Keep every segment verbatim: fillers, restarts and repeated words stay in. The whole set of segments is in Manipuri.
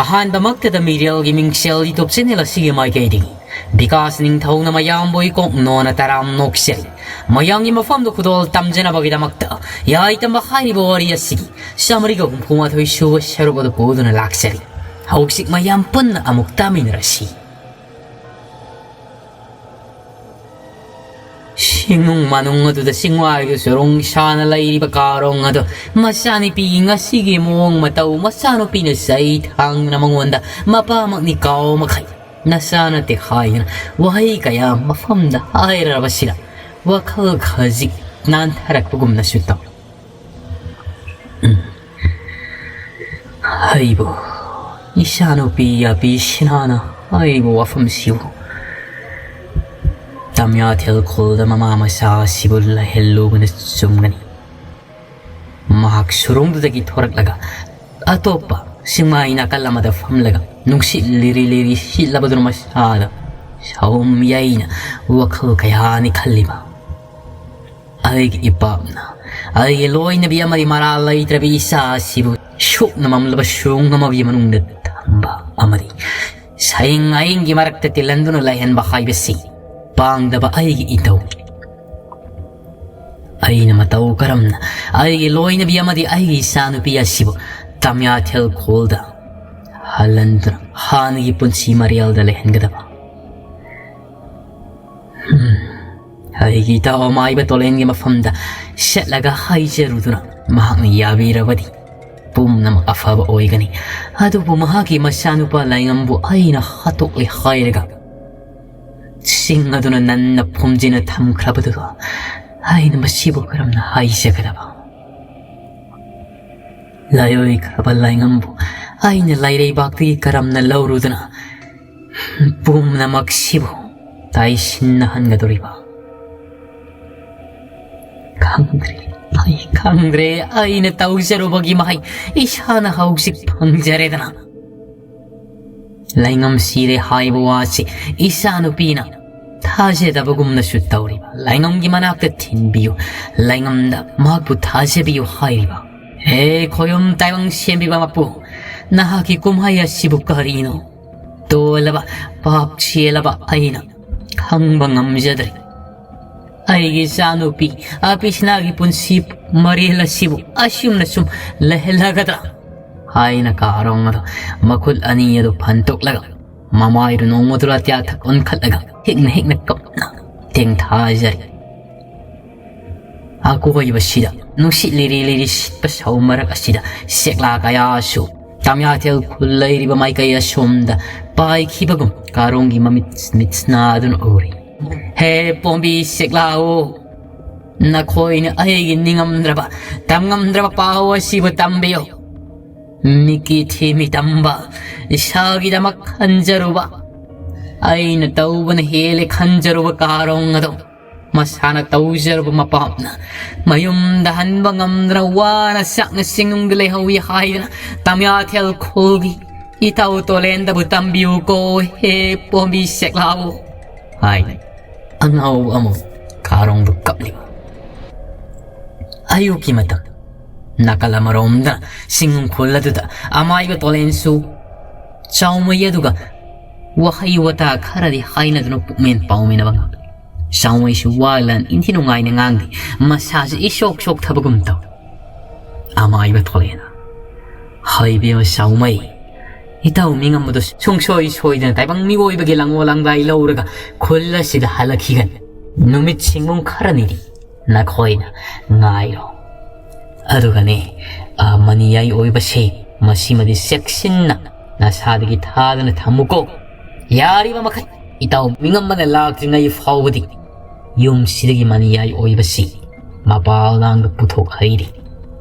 ꯑꯍꯥꯟꯕꯃꯛꯇꯗ ꯃꯤꯔꯦꯜꯒꯤ ꯃꯤꯡꯁꯦꯜ YouTube channel ꯑꯁꯤꯒꯤ ꯃꯥꯏꯀꯩꯗꯒꯤ ꯕꯤꯀꯥꯁ ꯅꯤꯡꯊꯧꯅ ꯃꯌꯥꯝꯕꯨ ꯏꯀꯣꯛ ꯅꯣꯟꯅ ꯇꯔꯥꯝ ꯅꯣꯛꯆꯔꯤ꯫ ꯃꯌꯥꯝꯒꯤ ꯃꯐꯝꯗ ꯈꯨꯗꯣꯜ ꯇꯝꯖꯅꯕꯒꯤꯗꯃꯛꯇ ꯌꯥꯏꯇꯝꯕ ꯍꯥꯏꯔꯤꯕ ꯋꯥꯔꯤ ꯑꯁꯤꯒꯤ ꯆꯥꯃꯔꯤꯒ ꯍꯨꯝꯐꯨ ꯃꯥꯊꯣꯏ ꯁꯨꯕ ꯁꯔꯨꯛ ꯑꯗꯨ ꯄꯨꯗꯨꯅ ꯂꯥꯛꯆꯔꯤ꯫ ꯍꯧꯖꯤꯛ ꯃꯌꯥꯝ ꯄꯨꯟꯅ ꯑꯃꯨꯛ ꯇꯥꯃꯤꯟꯅꯔꯁꯤ꯫ ꯁꯤꯡꯅꯨꯡ ꯃꯥꯅꯨꯡ ꯑꯗꯨꯗ ꯆꯤꯡꯋꯥꯏꯗꯨ ꯆꯨꯔꯨꯡ ꯁꯥꯅ ꯂꯩꯔꯤꯕ ꯀꯥꯔꯣꯡ ꯑꯗꯨ ꯃꯆꯥꯅꯨꯄꯤꯒꯤ ꯉꯁꯤꯒꯤ ꯃꯑꯣꯡ ꯃꯇꯧ, ꯃꯆꯥꯅꯨꯄꯤꯅ ꯆꯩ ꯊꯥꯡꯗꯨꯅ ꯃꯉꯣꯟꯗ ꯃꯄꯥꯃꯛꯅꯤ ꯀꯥꯎ ꯃꯈꯩ ꯅꯆꯥ ꯅꯠꯇꯦ ꯍꯥꯏꯗꯨꯅ ꯋꯥꯍꯩ ꯀꯌꯥ ꯃꯐꯝꯗ ꯍꯥꯏꯔꯕꯁꯤꯗ ꯋꯥꯈꯜ ꯈꯖꯤꯛ ꯅꯥꯟꯊꯔꯛꯄꯒꯨꯝꯅꯁꯨ ꯇꯧꯏ꯫ ꯎꯝ꯫ ꯑꯩꯕꯨ ꯏꯆꯥꯅꯨꯄꯤ ꯌꯥꯕꯤ ꯁꯤꯅꯥꯅ ꯍꯥꯏꯔꯤꯕ ꯋꯥꯐꯝꯁꯤꯕꯨ ꯇꯝꯌꯥꯊꯦꯜ ꯈꯨꯜꯗ ꯃꯃꯥ ꯃꯆꯥ ꯑꯁꯤꯕꯨ ꯂꯩꯍꯜꯂꯨꯕꯅ ꯆꯨꯝꯒꯅꯤ꯫ ꯃꯍꯥꯛ ꯁꯨꯔꯨꯡꯗꯨꯗꯒꯤ ꯊꯣꯔꯛꯂꯒ ꯑꯇꯣꯞꯄ ꯁꯤꯡꯃꯥꯏ ꯅꯥꯀꯜ ꯑꯃꯗ ꯐꯝꯂꯒ ꯅꯨꯡꯁꯤꯠ ꯂꯤꯔꯤ ꯂꯤꯔꯤ ꯁꯤꯠꯂꯕꯗꯨꯅ ꯃꯁꯥꯗ ꯁꯥꯎꯝ ꯌꯩꯅ ꯋꯥꯈꯜ ꯀꯌꯥꯅꯤ ꯈꯜꯂꯤꯕ꯫ ꯑꯩꯒꯤ ꯏꯄꯥꯝꯅ ꯑꯩꯒꯤ ꯂꯣꯏꯅꯕꯤ ꯑꯃꯗꯤ ꯃꯔꯥꯜ ꯂꯩꯇ꯭ꯔꯕꯤ ꯏꯆꯥ ꯑꯁꯤꯕꯨ ꯁꯨꯞꯅ ꯃꯝꯂꯕ ꯁꯨꯔꯨꯡ ꯑꯃꯒꯤ ꯃꯅꯨꯡꯗ ꯊꯝꯕ ꯑꯃꯗꯤ ꯁꯌꯦꯡ ꯑꯌꯤꯡꯒꯤ ꯃꯔꯛꯇ ꯇꯤꯜꯍꯟꯗꯨꯅ ꯂꯩꯍꯟꯕ ꯍꯥꯏꯕꯁꯤ ꯄꯥꯡꯗꯕ ꯑꯩꯒꯤ ꯏꯊꯧꯅꯤ꯫ ꯑꯩꯅ ꯃꯇꯧ ꯀꯔꯝꯅ ꯑꯩꯒꯤ ꯂꯣꯏꯅꯕꯤ ꯑꯃꯗꯤ ꯑꯩꯒꯤ ꯏꯆꯥꯅꯨꯄꯤ ꯑꯁꯤꯕꯨ ꯇꯝꯌꯥꯊꯦꯜ ꯈꯣꯜꯗ ꯍꯜꯍꯟꯗꯨꯅ ꯍꯥꯟꯅꯒꯤ ꯄꯨꯟꯁꯤ ꯃꯔꯦꯜꯗ ꯂꯩꯍꯟꯒꯗꯕ? ꯎꯝ, ꯑꯩꯒꯤ ꯏꯇꯥꯎ ꯑꯃꯥꯏꯕ ꯇꯣꯂꯦꯟꯒꯤ ꯃꯐꯝꯗ ꯆꯠꯂꯒ ꯍꯥꯏꯖꯔꯨꯗꯨꯅ ꯃꯍꯥꯛꯅ ꯌꯥꯕꯤꯔꯕꯗꯤ ꯄꯨꯝꯅꯃꯛ ꯑꯐꯕ ꯑꯣꯏꯒꯅꯤ꯫ ꯑꯗꯨꯕꯨ ꯃꯍꯥꯛꯀꯤ ꯃꯆꯥꯅꯨꯄꯥ ꯂꯥꯏꯉꯝꯕꯨ ꯑꯩꯅ ꯍꯥꯠꯇꯣꯛꯂꯦ ꯍꯥꯏꯔꯒ ꯆꯤꯡ ꯑꯗꯨꯅ ꯅꯟꯅ ꯐꯨꯝꯖꯤꯟꯅ ꯊꯝꯈ꯭ꯔꯕꯗꯨꯗ ꯑꯩꯅ ꯃꯁꯤꯕꯨ ꯀꯔꯝꯅ ꯍꯥꯏꯖꯒꯗꯕ? ꯂꯥꯏꯑꯣꯏꯈ꯭ꯔꯕ ꯂꯥꯏꯉꯝꯕꯨ ꯑꯩꯅ ꯂꯥꯏꯔꯩꯕꯥꯛꯇꯒꯤ ꯀꯔꯝꯅ ꯂꯧꯔꯨꯗꯨꯅ ꯄꯨꯝꯅꯃꯛꯁꯤꯕꯨ ꯇꯥꯏꯁꯤꯟꯅꯍꯟꯒꯗꯧꯔꯤꯕ? ꯈꯪꯗ꯭ꯔꯦ, ꯑꯩ ꯈꯪꯗ꯭ꯔꯦ꯫ ꯑꯩꯅ ꯇꯧꯖꯔꯨꯕꯒꯤ ꯃꯍꯩ ꯏꯁꯥꯅ ꯍꯧꯖꯤꯛ ꯐꯪꯖꯔꯦꯗꯅ꯫ ꯂꯥꯏꯉꯝ ꯁꯤꯔꯦ ꯍꯥꯏꯕ ꯋꯥꯁꯤ ꯏꯆꯥꯅꯨꯄꯤꯅ ꯊꯥꯖꯗꯕꯒꯨꯝꯅꯁꯨ ꯇꯧꯔꯤꯕ꯫ ꯂꯥꯏꯉꯝꯒꯤ ꯃꯅꯥꯛꯇ ꯊꯤꯟꯕꯤꯌꯨ, ꯂꯥꯏꯉꯝꯗ ꯃꯍꯥꯛꯄꯨ ꯊꯥꯖꯕꯤꯌꯨ ꯍꯥꯏꯔꯤꯕ꯫ ꯍꯦ ꯈꯣꯌꯨꯝ ꯇꯥꯏꯕꯪ ꯁꯦꯝꯕꯤꯕ ꯃꯄꯨ, ꯅꯍꯥꯛꯀꯤ ꯀꯨꯝꯍꯩ ꯑꯁꯤꯕꯨ ꯀꯔꯤꯅꯣ? ꯇꯣꯜꯂꯕ, ꯄꯥꯞ ꯆꯦꯜꯂꯕ ꯑꯩꯅ ꯈꯪꯕ ꯉꯝꯖꯗ꯭ꯔꯦ꯫ ꯑꯩꯒꯤ ꯏꯆꯥꯅꯨꯄꯤ ꯑꯄꯤꯁꯅꯥꯒꯤ ꯄꯨꯟꯁꯤ ꯃꯔꯦꯜ ꯑꯁꯤꯕꯨ ꯑꯁꯨꯝꯅ ꯁꯨꯝ ꯂꯩꯍꯜꯂꯒꯗ꯭ꯔꯥ? ꯍꯥꯏꯅ ꯀꯥꯔꯣꯡ ꯑꯗꯣ ꯃꯈꯨꯠ ꯑꯅꯤ ꯑꯗꯨ ꯐꯟꯇꯣꯛꯂꯒ, ꯃꯃꯥꯏꯗꯨ ꯅꯣꯡꯃꯗꯨ ꯑꯇꯤꯌꯥꯊꯛ ꯑꯣꯟꯈꯠꯂꯒ ꯍꯤꯛꯅ ꯍꯤꯛꯅ ꯀꯞꯅ ꯇꯦꯡꯊꯥꯖꯔꯤ꯫ ꯑꯀꯣꯏꯕꯁꯤꯗ ꯅꯨꯡꯁꯤꯠ ꯂꯤꯔꯤ ꯂꯤꯔꯤ ꯁꯤꯠꯄ ꯁꯧ ꯃꯔꯛ ꯑꯁꯤꯗ ꯁꯦꯛꯂꯥ ꯀꯌꯥꯁꯨ ꯇꯝꯌꯥꯊꯦꯜ ꯈꯨꯜ ꯂꯩꯔꯤꯕ ꯃꯥꯏꯀꯩ ꯑꯁꯣꯝꯗ ꯄꯥꯏꯈꯤꯕꯒꯨꯝ ꯀꯥꯔꯣꯡꯒꯤ ꯃꯃꯤꯠ ꯃꯤꯠꯁꯅꯥꯗꯨꯅ ꯎꯔꯤ꯫ ꯍꯦ ꯄꯣꯝꯕꯤ ꯁꯦꯛꯂꯥꯑꯣ, ꯅꯈꯣꯏꯅ ꯑꯩꯒꯤ ꯅꯤꯡꯉꯝꯗ꯭ꯔꯕ, ꯇꯝꯉꯝꯗ꯭ꯔꯕ ꯄꯥꯎ ꯑꯁꯤꯕꯨ ꯇꯝꯕꯤꯌꯨ꯫ ꯃꯤꯀꯤ ꯊꯤꯃꯤ ꯇꯝꯕ, ꯏꯁꯥꯒꯤꯗꯃꯛ ꯈꯟꯖꯔꯨꯕ, ꯑꯩꯅ ꯇꯧꯕꯅ ꯍꯦꯜꯂꯦ ꯈꯟꯖꯔꯨꯕ ꯀꯥꯔꯣꯡ ꯑꯗꯣ ꯃꯁꯥꯅ ꯇꯧꯖꯔꯨꯕ ꯃꯄꯥꯞꯅ ꯃꯌꯨꯝꯗ ꯍꯟꯕ ꯉꯝꯗꯅ ꯋꯥꯅ ꯆꯥꯛꯅ ꯆꯤꯡꯅꯨꯡꯗ ꯂꯩꯍꯧꯏ ꯍꯥꯏꯗꯅ ꯇꯝꯌꯥꯊꯦꯜ ꯈꯨꯜꯒꯤ ꯏꯇꯥꯎ ꯇꯣꯂꯦꯟꯗꯕꯨ ꯇꯝꯕꯤꯌꯨꯀꯣ, ꯍꯦ ꯄꯣꯝꯕꯤ ꯁꯦꯛꯂꯥꯎ ꯍꯥꯏ꯫ ꯑꯉꯥꯎꯕ ꯑꯃ ꯀꯥꯔꯣꯡꯗꯨ ꯀꯞꯂꯤꯕ꯫ ꯑꯌꯨꯛꯀꯤ ꯃꯇꯝ, ꯅꯥꯀꯜ ꯑꯃꯔꯣꯝꯗ ꯆꯤꯡ ꯈꯨꯜ ꯑꯗꯨꯗ ꯑꯃꯥꯏꯕ ꯇꯣꯂꯦꯟꯁꯨ ꯆꯥꯎꯃꯩ ꯑꯗꯨꯒ ꯋꯥꯍꯩ ꯋꯥꯇꯥ ꯈꯔꯗꯤ ꯍꯥꯏꯅꯗꯨꯅ ꯄꯨꯛꯃꯦꯟ ꯄꯥꯎꯃꯤꯟꯅꯕ ꯉꯝꯂꯦ꯫ ꯆꯥꯎꯃꯩꯁꯨ ꯋꯥ ꯂꯥꯟ ꯏꯟꯊꯤ ꯅꯨꯡꯉꯥꯏꯅ ꯉꯥꯡꯗꯦ, ꯃꯁꯥꯁꯨ ꯏꯁꯣꯛ ꯁꯣꯛꯊꯕꯒꯨꯝ ꯇꯧꯏ꯫ ꯑꯃꯥꯏꯕ ꯊꯣꯛꯂꯛꯑꯦꯅ, "ꯍꯩꯕꯤꯃ ꯆꯥꯎꯃꯩ, ꯏꯇꯥꯎ ꯃꯤꯉꯝꯕꯗꯣ ꯁꯨꯡꯁꯣꯏ ꯁꯣꯏꯗꯅ ꯇꯥꯏꯕꯪ ꯃꯤꯑꯣꯏꯕꯒꯤ ꯂꯪꯉꯣ ꯂꯪꯗꯥꯏ ꯂꯧꯔꯒ ꯈꯨꯜ ꯑꯁꯤꯗ ꯍꯜꯂꯛꯈꯤꯒꯅꯤ꯫ ꯅꯨꯃꯤꯠ ꯁꯤꯡꯕꯨꯡ ꯈꯔꯅꯤꯗꯤ ꯅꯈꯣꯏꯅ ꯉꯥꯏꯔꯣ꯫ ꯑꯗꯨꯒꯅꯦ, ꯑ, ꯃꯅꯤꯌꯥꯏ ꯑꯣꯏꯕꯁꯦ, ꯃꯁꯤꯃꯗꯤ ꯆꯦꯛꯁꯤꯟꯅ ꯅꯁꯥꯗꯒꯤ ꯊꯥꯗꯅ ꯊꯝꯃꯨꯀꯣ꯫ ꯌꯥꯔꯤꯕ ꯃꯈꯩ ꯏꯇꯥꯎ ꯃꯤꯉꯝꯕꯅ ꯂꯥꯛꯇ꯭ꯔꯤꯉꯩ ꯐꯥꯎꯕꯗꯤ ꯌꯨꯝꯁꯤꯗꯒꯤ ꯃꯅꯤꯌꯥꯏ ꯑꯣꯏꯕꯁꯤ ꯃꯄꯥꯜ ꯂꯥꯡꯗ ꯄꯨꯊꯣꯛꯍꯩꯔꯤ꯫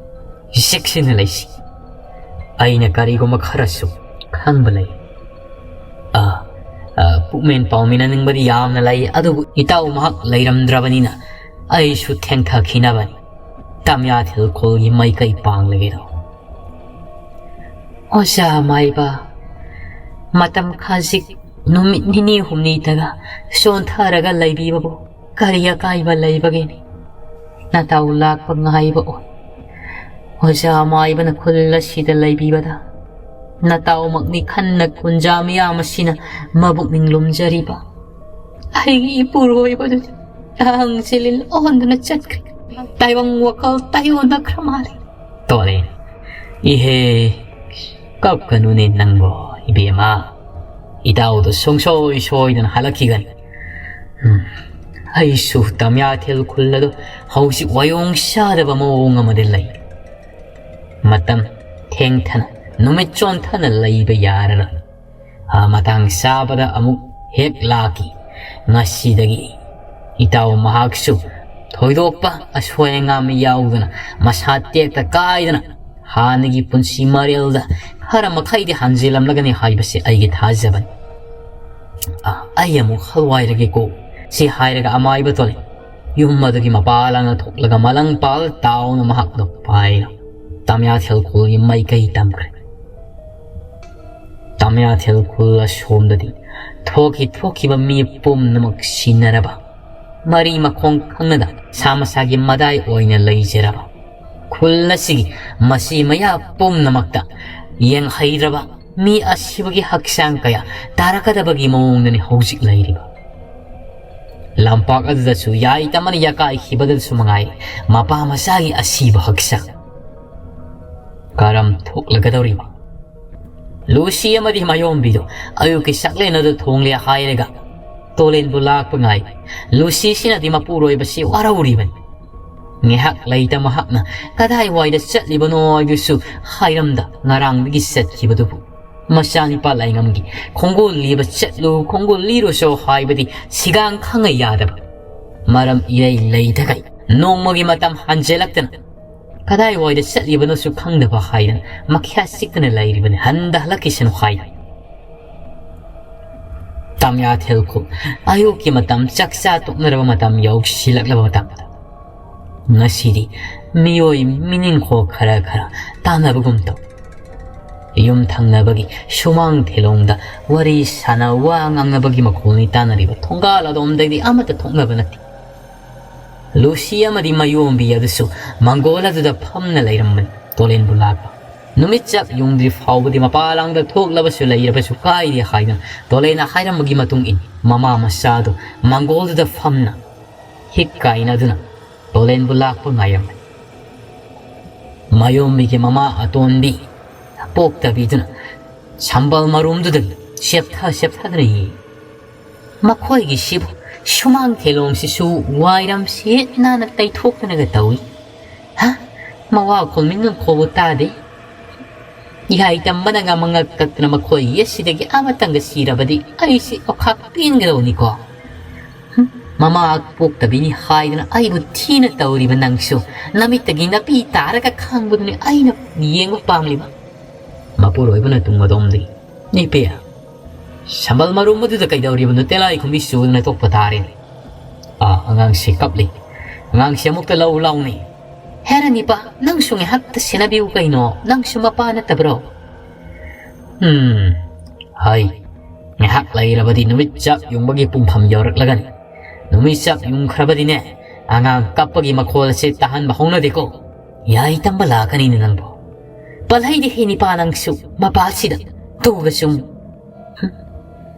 ꯆꯦꯛꯁꯤꯟꯅ ꯂꯩꯁꯤ꯫ ꯑꯩꯅ ꯀꯔꯤꯒꯨꯝꯕ ꯈꯔꯁꯨ ꯈꯪꯕ ꯂꯩ꯫ ꯑ, ꯑ, ꯄꯨꯛꯃꯦꯟ ꯄꯥꯎꯃꯤꯟꯅꯅꯤꯡꯕꯗꯤ ꯌꯥꯝꯅ ꯂꯩ, ꯑꯗꯨꯕꯨ ꯏꯇꯥꯎ ꯃꯍꯥꯛ ꯂꯩꯔꯝꯗ꯭ꯔꯕꯅꯤꯅ ꯑꯩꯁꯨ ꯊꯦꯡꯊꯈꯤꯅꯕꯅꯤ꯫ ꯇꯝꯌꯥꯊꯦꯜ ꯈꯨꯜꯒꯤ ꯃꯥꯏꯀꯩ ꯄꯥꯡꯂꯒꯦꯗꯣ꯫ ꯑꯣꯖꯥ ꯃꯥꯏꯕ, ꯃꯇꯝ ꯈꯖꯤꯛ ꯅꯨꯃꯤꯠ ꯅꯤꯅꯤ ꯍꯨꯝꯅꯤꯇꯒ ꯆꯣꯟꯊꯔꯒ ꯂꯩꯕꯤꯕꯕꯨ ꯀꯔꯤ ꯑꯀꯥꯏꯕ ꯂꯩꯕꯒꯦꯅꯦ? ꯅꯇꯥꯎ ꯂꯥꯛꯄ ꯉꯥꯏꯕ ꯑꯣꯏ꯫ ꯑꯣꯖꯥ ꯃꯥꯏꯕꯅ ꯈꯨꯜ ꯑꯁꯤꯗ ꯂꯩꯕꯤꯕꯗ ꯅꯇꯥꯎꯃꯛꯅꯤ ꯈꯟꯅ ꯀꯨꯟꯖꯥ ꯃꯤꯌꯥꯝ ꯑꯁꯤꯅ ꯃꯕꯨꯛꯅꯤꯡ ꯂꯨꯝꯖꯔꯤꯕ꯫ ꯑꯩꯒꯤ ꯏꯄꯨꯔꯣꯏꯕꯗꯨꯗꯤ ꯇꯥꯡ ꯆꯤꯂꯤꯜ ꯑꯣꯟꯗꯨꯅ ꯆꯠꯈ꯭ꯔꯦ꯫ ꯇꯥꯏꯕꯪ ꯋꯥꯈꯜ ꯇꯥꯏꯌꯣꯟꯅꯈ꯭ꯔ ꯃꯥꯜꯂꯦ꯫ ꯇꯣꯂꯦꯟ, ꯏꯍꯦ, ꯀꯞꯀꯅꯨꯅꯦ ꯅꯪꯕꯣ, ꯏꯕꯦꯝꯃ꯫ ꯏꯇꯥꯎꯗꯣ ꯁꯨꯡꯁꯣꯏ ꯁꯣꯏꯗꯅ ꯍꯜꯂꯛꯈꯤꯒꯅꯤ꯫ ꯎꯝ, ꯑꯩꯁꯨ ꯇꯝꯌꯥꯊꯦꯜ ꯈꯨꯜ ꯑꯗꯣ ꯍꯧꯖꯤꯛ ꯋꯥꯌꯣꯡ ꯆꯥꯗꯕ ꯃꯑꯣꯡ ꯑꯃꯗ ꯂꯩ꯫ ꯃꯇꯝ ꯊꯦꯡꯊꯅ, ꯅꯨꯃꯤꯠ ꯆꯣꯟꯊꯅ ꯂꯩꯕ ꯌꯥꯔꯔꯣꯏ꯫ ꯑꯥ, ꯃꯇꯥꯡ ꯆꯥꯕꯗ ꯑꯃꯨꯛ ꯍꯦꯛ ꯂꯥꯛꯈꯤ꯫ ꯉꯁꯤꯗꯒꯤ ꯏꯇꯥꯎ ꯃꯍꯥꯛꯁꯨ ꯊꯣꯏꯗꯣꯛꯄ ꯑꯁꯣꯏ ꯑꯉꯥꯝ ꯌꯥꯎꯗꯅ, ꯃꯁꯥ ꯇꯦꯛꯇ ꯀꯥꯏꯗꯅ ꯍꯥꯟꯅꯒꯤ ꯄꯨꯟꯁꯤ ꯃꯔꯦꯜꯗ ꯈꯔ ꯃꯈꯩꯗꯤ ꯍꯟꯖꯤꯜꯂꯝꯂꯒꯅꯤ ꯍꯥꯏꯕꯁꯤ ꯑꯩꯒꯤ ꯊꯥꯖꯕꯅꯤ꯫ ꯑꯥ, ꯑꯩ ꯑꯃꯨꯛ ꯍꯜꯋꯥꯏꯔꯒꯦꯀꯣ꯫ ꯁꯤ ꯍꯥꯏꯔꯒ ꯑꯃꯥꯏꯕ ꯇꯣꯂꯦꯟ ꯌꯨꯝ ꯑꯗꯨꯒꯤ ꯃꯄꯥ ꯂꯥꯡꯅ ꯊꯣꯛꯂꯒ ꯃꯂꯪ ꯄꯥꯜ ꯇꯥꯎꯅ ꯃꯍꯥꯛ ꯑꯗꯨ ꯄꯥꯏꯅ ꯇꯝꯌꯥꯊꯦꯜ ꯈꯨꯜꯒꯤ ꯃꯥꯏꯀꯩ ꯇꯝꯈ꯭ꯔꯦ꯫ ꯇꯝꯌꯥꯊꯦꯜ ꯈꯨꯜ ꯑꯁꯣꯝꯗꯗꯤ ꯊꯣꯛꯈꯤ ꯊꯣꯛꯈꯤꯕ ꯃꯤ ꯄꯨꯝꯅꯃꯛ ꯁꯤꯟꯅꯔꯕ, ꯃꯔꯤ ꯃꯈꯣꯡ ꯈꯪꯅꯗ ꯃꯁꯥ ꯃꯁꯥꯒꯤ ꯃꯗꯥꯏ ꯑꯣꯏꯅ ꯂꯩꯖꯔꯕ, ꯈꯨꯜ ꯑꯁꯤꯒꯤ ꯃꯆꯤ ꯃꯌꯥ ꯄꯨꯝꯅꯃꯛꯇ ꯌꯦꯡꯍꯩꯗ꯭ꯔꯕ ꯃꯤ ꯑꯁꯤꯕꯒꯤ ꯍꯛꯆꯥꯡ ꯀꯌꯥ ꯇꯥꯔꯛꯀꯗꯕꯒꯤ ꯃꯑꯣꯡꯗꯅꯤ ꯍꯧꯖꯤꯛ ꯂꯩꯔꯤꯕ꯫ ꯂꯝꯄꯥꯛ ꯑꯗꯨꯗꯁꯨ ꯌꯥꯏꯇ ꯑꯃꯅ ꯌꯥꯀꯥꯏꯈꯤꯕꯗꯁꯨ ꯃꯉꯥꯏ, ꯃꯄꯥ ꯃꯆꯥꯒꯤ ꯑꯁꯤꯕ ꯍꯛꯆꯥꯡ꯫ ꯀꯔꯝ ꯊꯣꯛꯂꯒꯗꯧꯔꯤꯕ? ꯂꯨꯁꯤ ꯑꯃꯗꯤ ꯃꯌꯣꯝꯕꯤꯗꯨ ꯑꯌꯨꯛꯀꯤ ꯆꯥꯛꯂꯦꯟ ꯑꯗꯨ ꯊꯣꯡꯂꯦ ꯍꯥꯏꯔꯒ ꯇꯣꯂꯦꯟꯕꯨ ꯂꯥꯛꯄ ꯉꯥꯏ꯫ ꯂꯨꯁꯤꯁꯤꯅꯗꯤ ꯃꯄꯨꯔꯣꯏꯕꯁꯤ ꯋꯥꯔꯧꯔꯤꯕꯅꯤ꯫ ꯉꯥꯏꯍꯥꯛ ꯂꯩꯇ ꯃꯍꯥꯛꯅ ꯀꯗꯥꯏꯋꯥꯏꯗ ꯆꯠꯂꯤꯕꯅꯣ ꯍꯥꯏꯗꯨꯁꯨ ꯍꯥꯏꯔꯝꯗ ꯉꯔꯥꯡꯗꯒꯤ ꯆꯠꯈꯤꯕꯗꯨꯕꯨ꯫ ꯃꯆꯥꯅꯤꯄꯥ ꯂꯥꯏꯉꯝꯒꯤ ꯈꯣꯡꯒꯨꯜ ꯂꯤꯕ ꯆꯠꯂꯨ, ꯈꯣꯡꯒꯨꯜ ꯂꯤꯔꯨꯁꯣ ꯍꯥꯏꯕꯗꯤ ꯁꯤꯒꯥꯡ ꯈꯪꯉ ꯌꯥꯗꯕ꯫ ꯃꯔꯝ ꯏꯔꯩ ꯂꯩꯇꯈꯩ ꯅꯣꯡꯃꯒꯤ ꯃꯇꯝ ꯍꯟꯖꯤꯜꯂꯛꯇꯅ ꯀꯗꯥꯏꯋꯥꯏꯗ ꯆꯠꯂꯤꯕꯅꯣꯁꯨ ꯈꯪꯗꯕ ꯍꯥꯏꯗꯅ ꯃꯈ꯭ꯌꯥ ꯆꯤꯛꯇꯅ ꯂꯩꯔꯤꯕꯅꯤ, ꯍꯟꯗ ꯍꯜꯂꯛꯈꯤꯁꯅꯨ ꯍꯥꯏꯗꯅ꯫ ꯇꯝꯌꯥꯊꯦꯜ ꯈꯨꯜ ꯑꯌꯨꯛꯀꯤ ꯃꯇꯝ, ꯆꯥꯛ ꯆꯥ ꯇꯣꯛꯅꯔꯕ ꯃꯇꯝ ꯌꯧꯁꯤꯜꯂꯛꯂꯕ ꯃꯇꯝꯗ ꯉꯁꯤꯗꯤ ꯃꯤꯑꯣꯏ ꯃꯤꯅꯤꯡꯈꯣ ꯈꯔ ꯈꯔ ꯇꯥꯟꯅꯕꯒꯨꯝ ꯇꯧ꯫ ꯌꯨꯝ ꯊꯪꯅꯕꯒꯤ ꯁꯨꯃꯥꯡ ꯊꯦꯂꯣꯡꯗ ꯋꯥꯔꯤ ꯁꯥꯟꯅ ꯋꯥ ꯉꯥꯡꯅꯕꯒꯤ ꯃꯈꯣꯜꯅꯤ ꯇꯥꯟꯅꯔꯤꯕ꯫ ꯊꯣꯡꯒꯥꯜ ꯑꯗꯣꯝꯗꯒꯤꯗꯤ ꯑꯃꯠꯇ ꯊꯣꯛꯅꯕ ꯅꯠꯇꯦ꯫ ꯂꯨꯁꯤ ꯑꯃꯗꯤ ꯃꯌꯣꯝꯕꯤ ꯑꯗꯨꯁꯨ ꯃꯪꯒꯣꯜ ꯑꯗꯨꯗ ꯐꯝꯅ ꯂꯩꯔꯝꯕꯅꯤ꯫ ꯇꯣꯂꯦꯟꯕꯨ ꯂꯥꯛꯄ ꯅꯨꯃꯤꯠ ꯆꯞ ꯌꯨꯡꯗ꯭ꯔꯤ ꯐꯥꯎꯕꯗꯤ ꯃꯄꯥ ꯂꯥꯡꯗ ꯊꯣꯛꯂꯕꯁꯨ ꯂꯩꯔꯕꯁꯨ ꯀꯥꯏꯗꯦ ꯍꯥꯏꯅ ꯇꯣꯂꯦꯟꯅ ꯍꯥꯏꯔꯝꯕꯒꯤ ꯃꯇꯨꯡ ꯏꯟ ꯃꯃꯥ ꯃꯆꯥꯗꯨ ꯃꯥꯡꯒꯣꯜꯗꯨꯗ ꯐꯝꯅ ꯍꯤꯛ ꯀꯥꯏꯅꯗꯨꯅ ꯇꯣꯂꯦꯟꯕꯨ ꯂꯥꯛꯄ ꯉꯥꯏꯔꯝꯃꯤ꯫ ꯃꯌꯣꯝꯕꯤꯒꯤ ꯃꯃꯥ ꯑꯇꯣꯟꯕꯤ ꯄꯣꯛꯇꯕꯤꯗꯨꯅ ꯁꯝꯕꯜ ꯃꯔꯨꯝꯗꯨꯗꯒꯤ ꯆꯦꯞꯊ ꯆꯦꯞꯊꯗꯨꯅ ꯌꯦꯡꯏ꯫ ꯃꯈꯣꯏꯒꯤꯁꯤꯕꯨ ꯁꯨꯃꯥꯡ ꯊꯦꯂꯣꯡꯁꯤꯁꯨ ꯋꯥꯏꯔꯝ ꯁꯤꯠ ꯅꯥꯟꯅ ꯇꯩꯊꯣꯛꯇꯅꯒ ꯇꯧꯏ꯫ ꯍꯥ? ꯃꯋꯥ ꯈꯣꯜꯃꯤꯟ ꯉꯪꯈꯣꯕꯨ ꯇꯥꯗꯦ꯫ ꯏꯍꯥꯏ ꯇꯝꯕꯅꯒ ꯃꯉꯛ ꯀꯛꯇꯅ ꯃꯈꯣꯏꯒꯤ ꯑꯁꯤꯗꯒꯤ ꯑꯃꯇꯪꯒ ꯁꯤꯔꯕꯗꯤ ꯑꯩꯁꯤ ꯑꯣꯈꯥꯛ ꯄꯦꯟꯒꯗꯧꯅꯤꯀꯣ꯫ ꯍꯨꯝ, ꯃꯃꯥ ꯄꯣꯛꯇꯕꯤꯅꯤ ꯍꯥꯏꯗꯨꯅ ꯑꯩꯕꯨ ꯊꯤꯅ ꯇꯧꯔꯤꯕ ꯅꯪꯁꯨ ꯅꯃꯤꯠꯇꯒꯤ ꯅꯥꯄꯤ ꯇꯥꯔꯒ ꯈꯥꯡꯕꯗꯨꯅꯤ ꯑꯩꯅ ꯌꯦꯡꯕ ꯄꯥꯝꯂꯤꯕ꯫ ꯃꯄꯨꯔꯣꯏꯕꯅ ꯇꯨꯡ ꯑꯗꯣꯝꯗꯒꯤ, "ꯅꯤꯄꯤ, ꯁꯝꯕꯜ ꯃꯔꯨꯝ ꯑꯗꯨꯗ ꯀꯩꯗꯧꯔꯤꯕꯅꯣ? ꯇꯦꯂꯥꯏ ꯈꯨꯝꯕꯤ ꯆꯨꯗꯅ ꯇꯣꯛꯄ ꯇꯥꯔꯦꯅꯦ꯫ ꯑꯥ, ꯑꯉꯥꯡꯁꯤ ꯀꯞꯂꯤ꯫ ꯑꯉꯥꯡꯁꯤ ꯑꯃꯨꯛꯇ ꯂꯧ ꯂꯥꯎꯅꯦ꯫ ꯍꯦꯔꯥ ꯅꯤꯄꯥ, ꯅꯪꯁꯨ ꯉꯥꯏꯍꯥꯛꯇ ꯁꯦꯟꯅꯕꯤꯌꯨ ꯀꯩꯅꯣ꯫ ꯅꯪꯁꯨ ꯃꯄꯥ ꯅꯠꯇꯕ꯭ꯔꯣ?" ꯎꯝ, ꯍꯣꯏ꯫ ꯉꯥꯏꯍꯥꯛ ꯂꯩꯔꯕꯗꯤ ꯅꯨꯃꯤꯠ ꯆꯞ ꯌꯨꯡꯕꯒꯤ ꯄꯨꯡꯐꯝ ꯌꯧꯔꯛꯂꯒꯅꯤ꯫ ꯅꯨꯃꯤꯠ ꯆꯞ ꯌꯨꯡꯈ꯭ꯔꯕꯗꯤꯅꯦ, ꯑꯉꯥꯡ ꯀꯞꯄꯒꯤ ꯃꯈꯣꯜ ꯑꯁꯤ ꯇꯥꯍꯟꯕ ꯍꯧꯅꯗꯦꯀꯣ꯫ ꯌꯥꯏ ꯇꯝꯕ ꯂꯥꯛꯀꯅꯤꯅꯦ ꯅꯪꯕꯨ꯫ ꯄꯜꯍꯩꯗꯦ ꯍꯦ ꯅꯤꯄꯥ ꯅꯪꯁꯨ, ꯃꯄꯥꯁꯤꯗ꯫ ꯇꯨꯒ ꯁꯨꯝ꯫ ꯍꯨꯝ꯫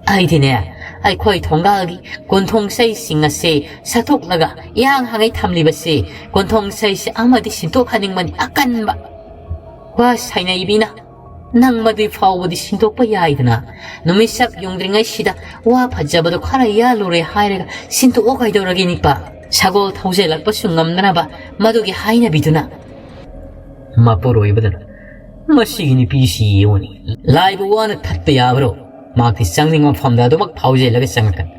ꯑꯩꯗꯤꯅꯦ, ꯑꯩꯈꯣꯏ ꯊꯣꯡꯒꯥꯜꯒꯤ ꯀꯣꯟꯊꯣꯡ ꯆꯩꯁꯤꯡ ꯑꯁꯦ ꯁꯠꯇꯣꯛꯂꯒ ꯏꯍꯥꯡ ꯍꯥꯡꯉꯩ ꯊꯝꯂꯤꯕꯁꯦ, ꯀꯣꯟꯊꯣꯡ ꯆꯩꯁꯦ ꯑꯃꯗꯤ ꯁꯤꯟꯗꯣꯛꯍꯟꯅꯤꯡꯕꯅꯤ, ꯑꯀꯟꯕ꯫ ꯋꯥ ꯁꯥꯏꯅꯩꯕꯤꯅ, ꯅꯪ ꯃꯗꯨꯏ ꯐꯥꯎꯕꯗꯤ ꯁꯤꯟꯗꯣꯛꯄ ꯌꯥꯏꯗꯅ꯫ ꯅꯨꯃꯤꯠ ꯆꯞ ꯌꯨꯡꯗ꯭ꯔꯤꯉꯩꯁꯤꯗ ꯋꯥ ꯐꯖꯕꯗꯣ ꯈꯔ ꯌꯥꯜꯂꯨꯔꯦ ꯍꯥꯏꯔꯒ ꯁꯤꯟꯗꯣꯛꯑꯣ ꯀꯩꯗꯧꯔꯒꯦ ꯅꯤꯄꯥ? ꯁꯒꯣꯜ ꯊꯧꯖꯤꯜꯂꯛꯄꯁꯨ ꯉꯝꯗꯅꯕ ꯃꯗꯨꯒꯤ ꯍꯥꯏꯅꯕꯤꯗꯨꯅ꯫ ꯃꯄꯨꯔꯣꯏꯕꯗꯨꯅ, "ꯃꯁꯤꯒꯤ ꯅꯨꯄꯤꯁꯤ ꯌꯦꯡꯉꯨꯅꯤ, ꯂꯥꯏꯕꯨ ꯋꯥꯅ ꯊꯠꯄ ꯌꯥꯕ꯭ꯔꯣ? ꯃꯍꯥꯛꯇꯤ ꯆꯪꯅꯤꯡꯕ ꯃꯐꯝꯗ ꯑꯗꯨꯃꯛ ꯐꯥꯎꯖꯜꯂꯒ ꯆꯪꯉꯛꯀꯅꯤ꯫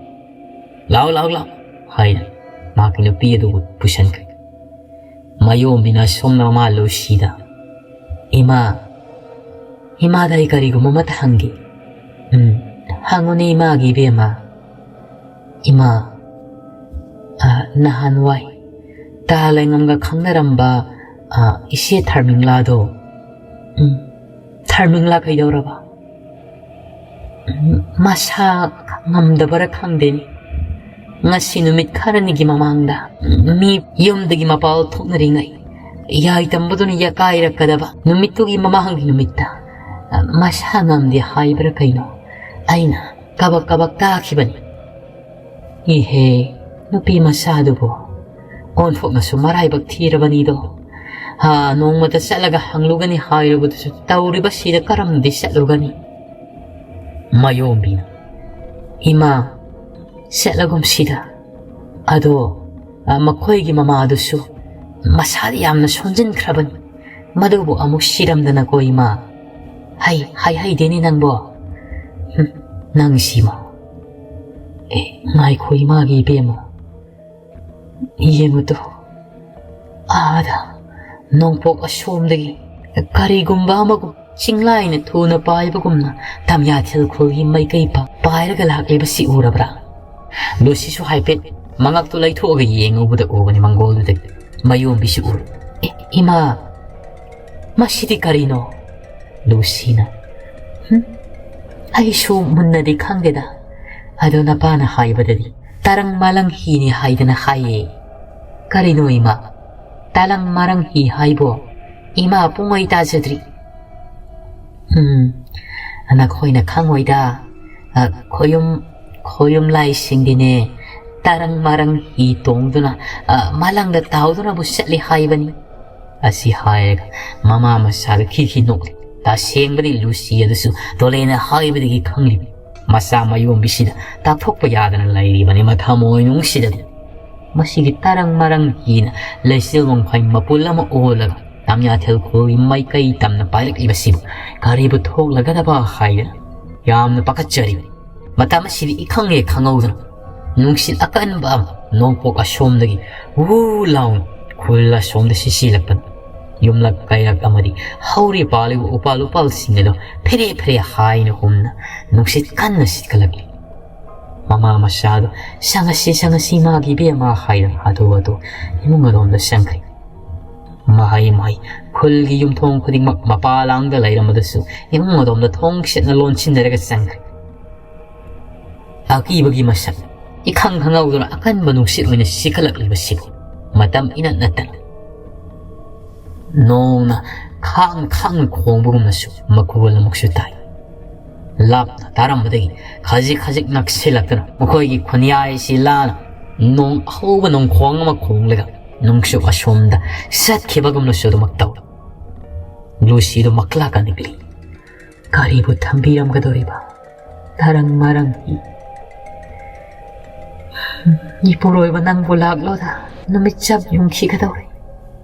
ꯂꯥꯛꯑꯣ, ꯂꯥꯛꯑꯣ, ꯂꯥꯛꯑꯣ," ꯍꯥꯏꯅ ꯃꯍꯥꯛꯀꯤ ꯅꯨꯄꯤ ꯑꯗꯨꯕꯨ ꯄꯨꯁꯟꯈ꯭ꯔꯦ꯫ ꯃꯌꯣꯝꯕꯤꯅ ꯑꯁꯣꯝꯅ ꯃꯃꯥ ꯂꯨꯁꯤꯗ, "ꯏꯃꯥ, ꯏꯃꯥꯗ ꯑꯩ ꯀꯔꯤꯒꯨꯝꯕ ꯑꯃꯇ ꯍꯪꯒꯦ꯫" "ꯎꯝ, ꯍꯪꯉꯨꯅꯦ ꯏꯃꯥꯒꯤ ꯏꯕꯦꯝꯃ꯫" "ꯏꯃꯥ, ꯑ, ꯅꯍꯥꯟꯋꯥꯏ ꯇꯥ ꯂꯩꯉꯝꯒ ꯈꯪꯅꯔꯝꯕ, ꯑ, ꯏꯆꯦ ꯊꯔꯃꯤꯡꯂꯥꯗꯣ꯫" "ꯎꯝ, ꯊꯔꯃꯤꯡꯂꯥ ꯀꯩꯗꯧꯔꯕ?" "ꯎꯝ, ꯃꯁꯥ ꯉꯝꯗꯕꯔ ꯈꯪꯗꯦꯅꯦ꯫ ꯉꯁꯤ ꯅꯨꯃꯤꯠ ꯈꯔꯅꯤꯒꯤ ꯃꯃꯥꯡꯗ ꯃꯤ ꯌꯨꯝꯗꯒꯤ ꯃꯄꯥꯜ ꯊꯣꯛꯅꯔꯤꯉꯩ ꯌꯥꯏ ꯇꯝꯕꯗꯨꯅ ꯌꯥꯀꯥꯏꯔꯛꯀꯗꯕ ꯅꯨꯃꯤꯠꯇꯨꯒꯤ ꯃꯃꯥꯡꯒꯤ ꯅꯨꯃꯤꯠꯇ, ꯑ, ꯃꯁꯥ ꯉꯝꯗꯦ ꯍꯥꯏꯕ꯭ꯔꯥ ꯀꯩꯅꯣ, ꯑꯩꯅ ꯀꯕꯛ ꯀꯕꯛ ꯇꯥꯈꯤꯕꯅꯤ꯫ ꯏꯍꯦ, ꯅꯨꯄꯤ ꯃꯆꯥꯗꯨꯕꯨ ꯑꯣꯟꯊꯣꯛꯅꯁꯨ ꯃꯔꯥꯏꯕꯛ ꯊꯤꯔꯕꯅꯤꯗꯣ꯫ ꯍꯥ, ꯅꯣꯡꯃꯇ ꯆꯠꯂꯒ ꯍꯪꯂꯨꯒꯅꯤ ꯍꯥꯏꯔꯨꯕꯗꯨꯁꯨ ꯇꯧꯔꯤꯕꯁꯤꯗ ꯀꯔꯝꯗꯤ ꯆꯠꯂꯨꯒꯅꯤ? ꯃꯌꯣꯝꯕꯤꯅ, "ꯏꯃꯥ, ꯆꯠꯂꯒꯨꯝꯁꯤꯗ꯫ ꯑꯗꯣ, ꯑ, ꯃꯈꯣꯏꯒꯤ ꯃꯃꯥꯗꯨꯁꯨ ꯃꯁꯥꯗꯤ ꯌꯥꯝꯅ ꯁꯣꯟꯖꯤꯟꯈ꯭ꯔꯕꯅꯤ꯫ ꯃꯗꯨꯕꯨ ꯑꯃꯨꯛ ꯁꯤꯔꯝꯗꯅꯀꯣ, ꯏꯃꯥ꯫ ꯍꯩ, ꯍꯥꯏ ꯍꯩꯗꯦꯅꯦ ꯅꯪꯕꯣ꯫ ꯍꯨꯝ, ꯅꯪꯁꯤꯃ꯫ ꯑꯦ, ꯉꯥꯏꯈꯣ, ꯏꯃꯥꯒꯤ ꯏꯕꯦꯝꯃ꯫ ꯌꯦꯡꯉꯨꯇꯣ, ꯑꯥꯗ ꯅꯣꯡꯄꯣꯛ ꯑꯁꯣꯝꯗꯒꯤ ꯀꯔꯤꯒꯨꯝꯕ ꯑꯃꯒꯨꯝ ꯆꯤꯡꯂꯥꯏꯅ ꯊꯨꯅ ꯄꯥꯏꯕꯒꯨꯝꯅ ꯇꯝꯌꯥꯊꯦꯜ ꯈꯨꯜꯒꯤ ꯃꯥꯏꯀꯩ ꯄꯥ-, ꯄꯥꯏꯔꯒ ꯂꯥꯛꯂꯤꯕꯁꯤ ꯎꯔꯕ꯭ꯔꯥ?" ꯂꯨꯁꯤꯁꯨ ꯍꯥꯏꯐꯦꯠ ꯃꯉꯛꯇꯨ ꯂꯩꯊꯣꯛꯑꯒ ꯌꯦꯡꯉꯨꯕꯗ ꯎꯕꯅꯤ ꯃꯪꯒꯣꯜꯗꯨꯗꯒꯤ ꯃꯌꯣꯝꯕꯤꯁꯤ ꯎꯔꯦ꯫ "ꯑꯦ, ꯏꯃꯥ, ꯃꯁꯤꯗꯤ ꯀꯔꯤꯅꯣ?" ꯂꯨꯁꯤꯅ, "ꯍꯨꯝ, ꯑꯩꯁꯨ ꯃꯨꯟꯅꯗꯤ ꯈꯪꯗꯦꯗ꯫ ꯑꯗꯣ ꯅꯄꯥꯅ ꯍꯥꯏꯕꯗꯗꯤ ꯇꯔꯪ ꯃꯥꯂꯪ ꯍꯤꯅꯤ ꯍꯥꯏꯗꯅ ꯍꯥꯏꯌꯦ꯫" "ꯀꯔꯤꯅꯣ ꯏꯃꯥ? ꯇꯂꯪ ꯃꯔꯪ ꯍꯤ ꯍꯥꯏꯕꯣ? ꯏꯃꯥ ꯄꯨꯡꯉꯩ ꯇꯥꯖꯗ꯭ꯔꯤ꯫" "ꯎꯝ, ꯅꯈꯣꯏꯅ ꯈꯪꯉꯣꯏꯗ꯫ ꯑ, ꯈꯣꯌꯨꯝ, ꯈꯣꯌꯨꯝ ꯂꯥꯏꯁꯤꯡꯗꯤꯅꯦ, ꯇꯔꯪ ꯃꯔꯪ ꯍꯤ ꯇꯣꯡꯗꯨꯅ, ꯑ, ꯃꯥꯂꯪꯗ ꯇꯥꯎꯗꯨꯅꯕꯨ ꯆꯠꯂꯤ ꯍꯥꯏꯕꯅꯤ꯫" ꯑꯁꯤ ꯍꯥꯏꯔꯒ ꯃꯃꯥ ꯃꯆꯥꯗ ꯈꯤ ꯈꯤ ꯅꯣꯛꯂꯤ꯫ ꯇꯁꯦꯡꯕꯗꯤ ꯂꯨꯁꯤ ꯑꯗꯨꯁꯨ ꯇꯣꯂꯦꯅ ꯍꯥꯏꯕꯗꯒꯤ ꯈꯪꯂꯤꯕꯅꯤ꯫ ꯃꯆꯥ ꯃꯌꯣꯝꯕꯤꯁꯤꯗ ꯇꯥꯛꯊꯣꯛꯄ ꯌꯥꯗꯅ ꯂꯩꯔꯤꯕꯅꯤ ꯃꯊꯃꯣꯏ ꯅꯨꯡꯁꯤꯗꯗꯤ꯫ ꯃꯁꯤꯒꯤ ꯇꯔꯪ ꯃꯔꯪ ꯍꯤꯅ ꯂꯩꯆꯤꯜ ꯋꯥꯡꯐꯩ ꯃꯄꯨꯜ ꯑꯃ ꯑꯣꯜꯂꯒ ꯇꯝꯌꯥꯊꯦꯜ ꯈꯨꯜꯒꯤ ꯃꯥꯏꯀꯩ ꯇꯝꯅ ꯄꯥꯏꯔꯛꯂꯤꯕꯁꯤꯕꯨ ꯀꯔꯤꯕꯨ ꯊꯣꯛꯂꯒꯗꯕ ꯍꯥꯏꯗꯅ ꯌꯥꯝꯅ ꯄꯥꯈꯠꯆꯔꯤꯕꯅꯤ꯫ ꯃꯇꯝ ꯑꯁꯤꯗꯤ ꯏꯈꯪ ꯍꯦꯛ ꯈꯪꯍꯧꯗꯅ ꯅꯨꯡꯁꯤꯠ ꯑꯀꯟꯕ ꯑꯃ ꯅꯣꯡꯄꯣꯛ ꯑꯁꯣꯝꯗꯒꯤ ꯍꯨ ꯂꯥꯎꯅ ꯈꯨꯜ ꯑꯁꯣꯝꯗ ꯁꯤꯠꯆꯤꯜꯂꯛꯄꯅꯤ꯫ ꯌꯨꯝꯂꯛ ꯀꯩꯔꯛ ꯑꯃꯗꯤ ꯍꯧꯔꯤ ꯄꯥꯜꯂꯤꯕ ꯎꯄꯥꯜ ꯎꯄꯥꯜꯁꯤꯡ ꯑꯗꯨ ꯐꯦꯔꯦ ꯐꯦꯔꯦ ꯍꯥꯏꯅ ꯍꯨꯝꯅ ꯅꯨꯡꯁꯤꯠ ꯀꯟꯅ ꯁꯤꯠꯀꯠꯂꯛꯂꯤ꯫ ꯃꯃꯥ ꯃꯆꯥꯗꯨ "ꯁꯪꯉꯁꯤ, ꯁꯪꯉꯁꯤ, ꯃꯥꯒꯤ ꯏꯕꯦꯝꯃ" ꯍꯥꯏꯗꯨꯅ ꯍꯥꯊꯨ ꯍꯥꯊꯨ ꯏꯃꯨꯡ ꯑꯗꯣꯝꯗ ꯆꯪꯈ꯭ꯔꯦ꯫ ꯃꯍꯩ ꯃꯍꯩ ꯈꯨꯜꯒꯤ ꯌꯨꯝꯊꯣꯡ ꯈꯨꯗꯤꯡꯃꯛ ꯃꯄꯥ ꯂꯥꯡꯗ ꯂꯩꯔꯝꯕꯗꯁꯨ ꯏꯃꯨꯡ ꯑꯗꯣꯝꯗ ꯊꯣꯡ ꯁꯦꯠꯅ ꯂꯣꯟꯁꯤꯟꯅꯔꯒ ꯆꯪꯈ꯭ꯔꯦ꯫ ꯑꯀꯤꯕꯒꯤ ꯃꯁꯛ ꯏꯈꯪ ꯈꯪꯍꯧꯗꯅ ꯑꯀꯟꯕ ꯅꯨꯡꯁꯤꯠ ꯑꯣꯏꯅ ꯁꯤꯠꯈꯠꯂꯛꯂꯤꯕꯁꯤꯕꯨ ꯃꯇꯝ ꯏꯅꯠ ꯅꯠꯇꯅ ꯅꯣꯡꯅ ꯈꯥꯡ ꯈꯥꯡꯅ ꯈꯣꯡꯕꯒꯨꯝꯅꯁꯨ ꯃꯈꯣꯜ ꯑꯃꯨꯛꯁꯨ ꯇꯥꯏ꯫ ꯂꯥꯞꯅ ꯇꯥꯔꯝꯕꯗꯒꯤ ꯈꯖꯤꯛ ꯈꯖꯤꯛ ꯅꯛꯁꯤꯜꯂꯛꯇꯨꯅ ꯃꯈꯣꯏꯒꯤ ꯈꯣꯟꯌꯥꯏꯁꯤ ꯂꯥꯅ ꯅꯣꯡ ꯑꯍꯧꯕ ꯅꯣꯡꯈꯣꯡ ꯑꯃ ꯈꯣꯡꯂꯒ ꯅꯣꯡꯆꯨꯞ ꯑꯁꯣꯝꯗ ꯆꯠꯈꯤꯕꯒꯨꯝꯅꯁꯨ ꯑꯗꯨꯃꯛ ꯇꯧꯏ꯫ ꯂꯨꯁꯤꯗꯨ ꯃꯛꯂꯥꯛꯀ ꯅꯤꯛꯂꯤ꯫ ꯀꯔꯤꯕꯨ ꯊꯝꯕꯤꯔꯝꯒꯗꯧꯔꯤꯕ? ꯇꯔꯪ ꯃꯔꯪ꯫ ꯏꯄꯨꯔꯣꯏꯕ, ꯅꯪꯕꯨ ꯂꯥꯛꯂꯣꯗ, ꯅꯨꯃꯤꯠ ꯆꯞ ꯌꯨꯡꯈꯤꯒꯗꯧꯔꯦ꯫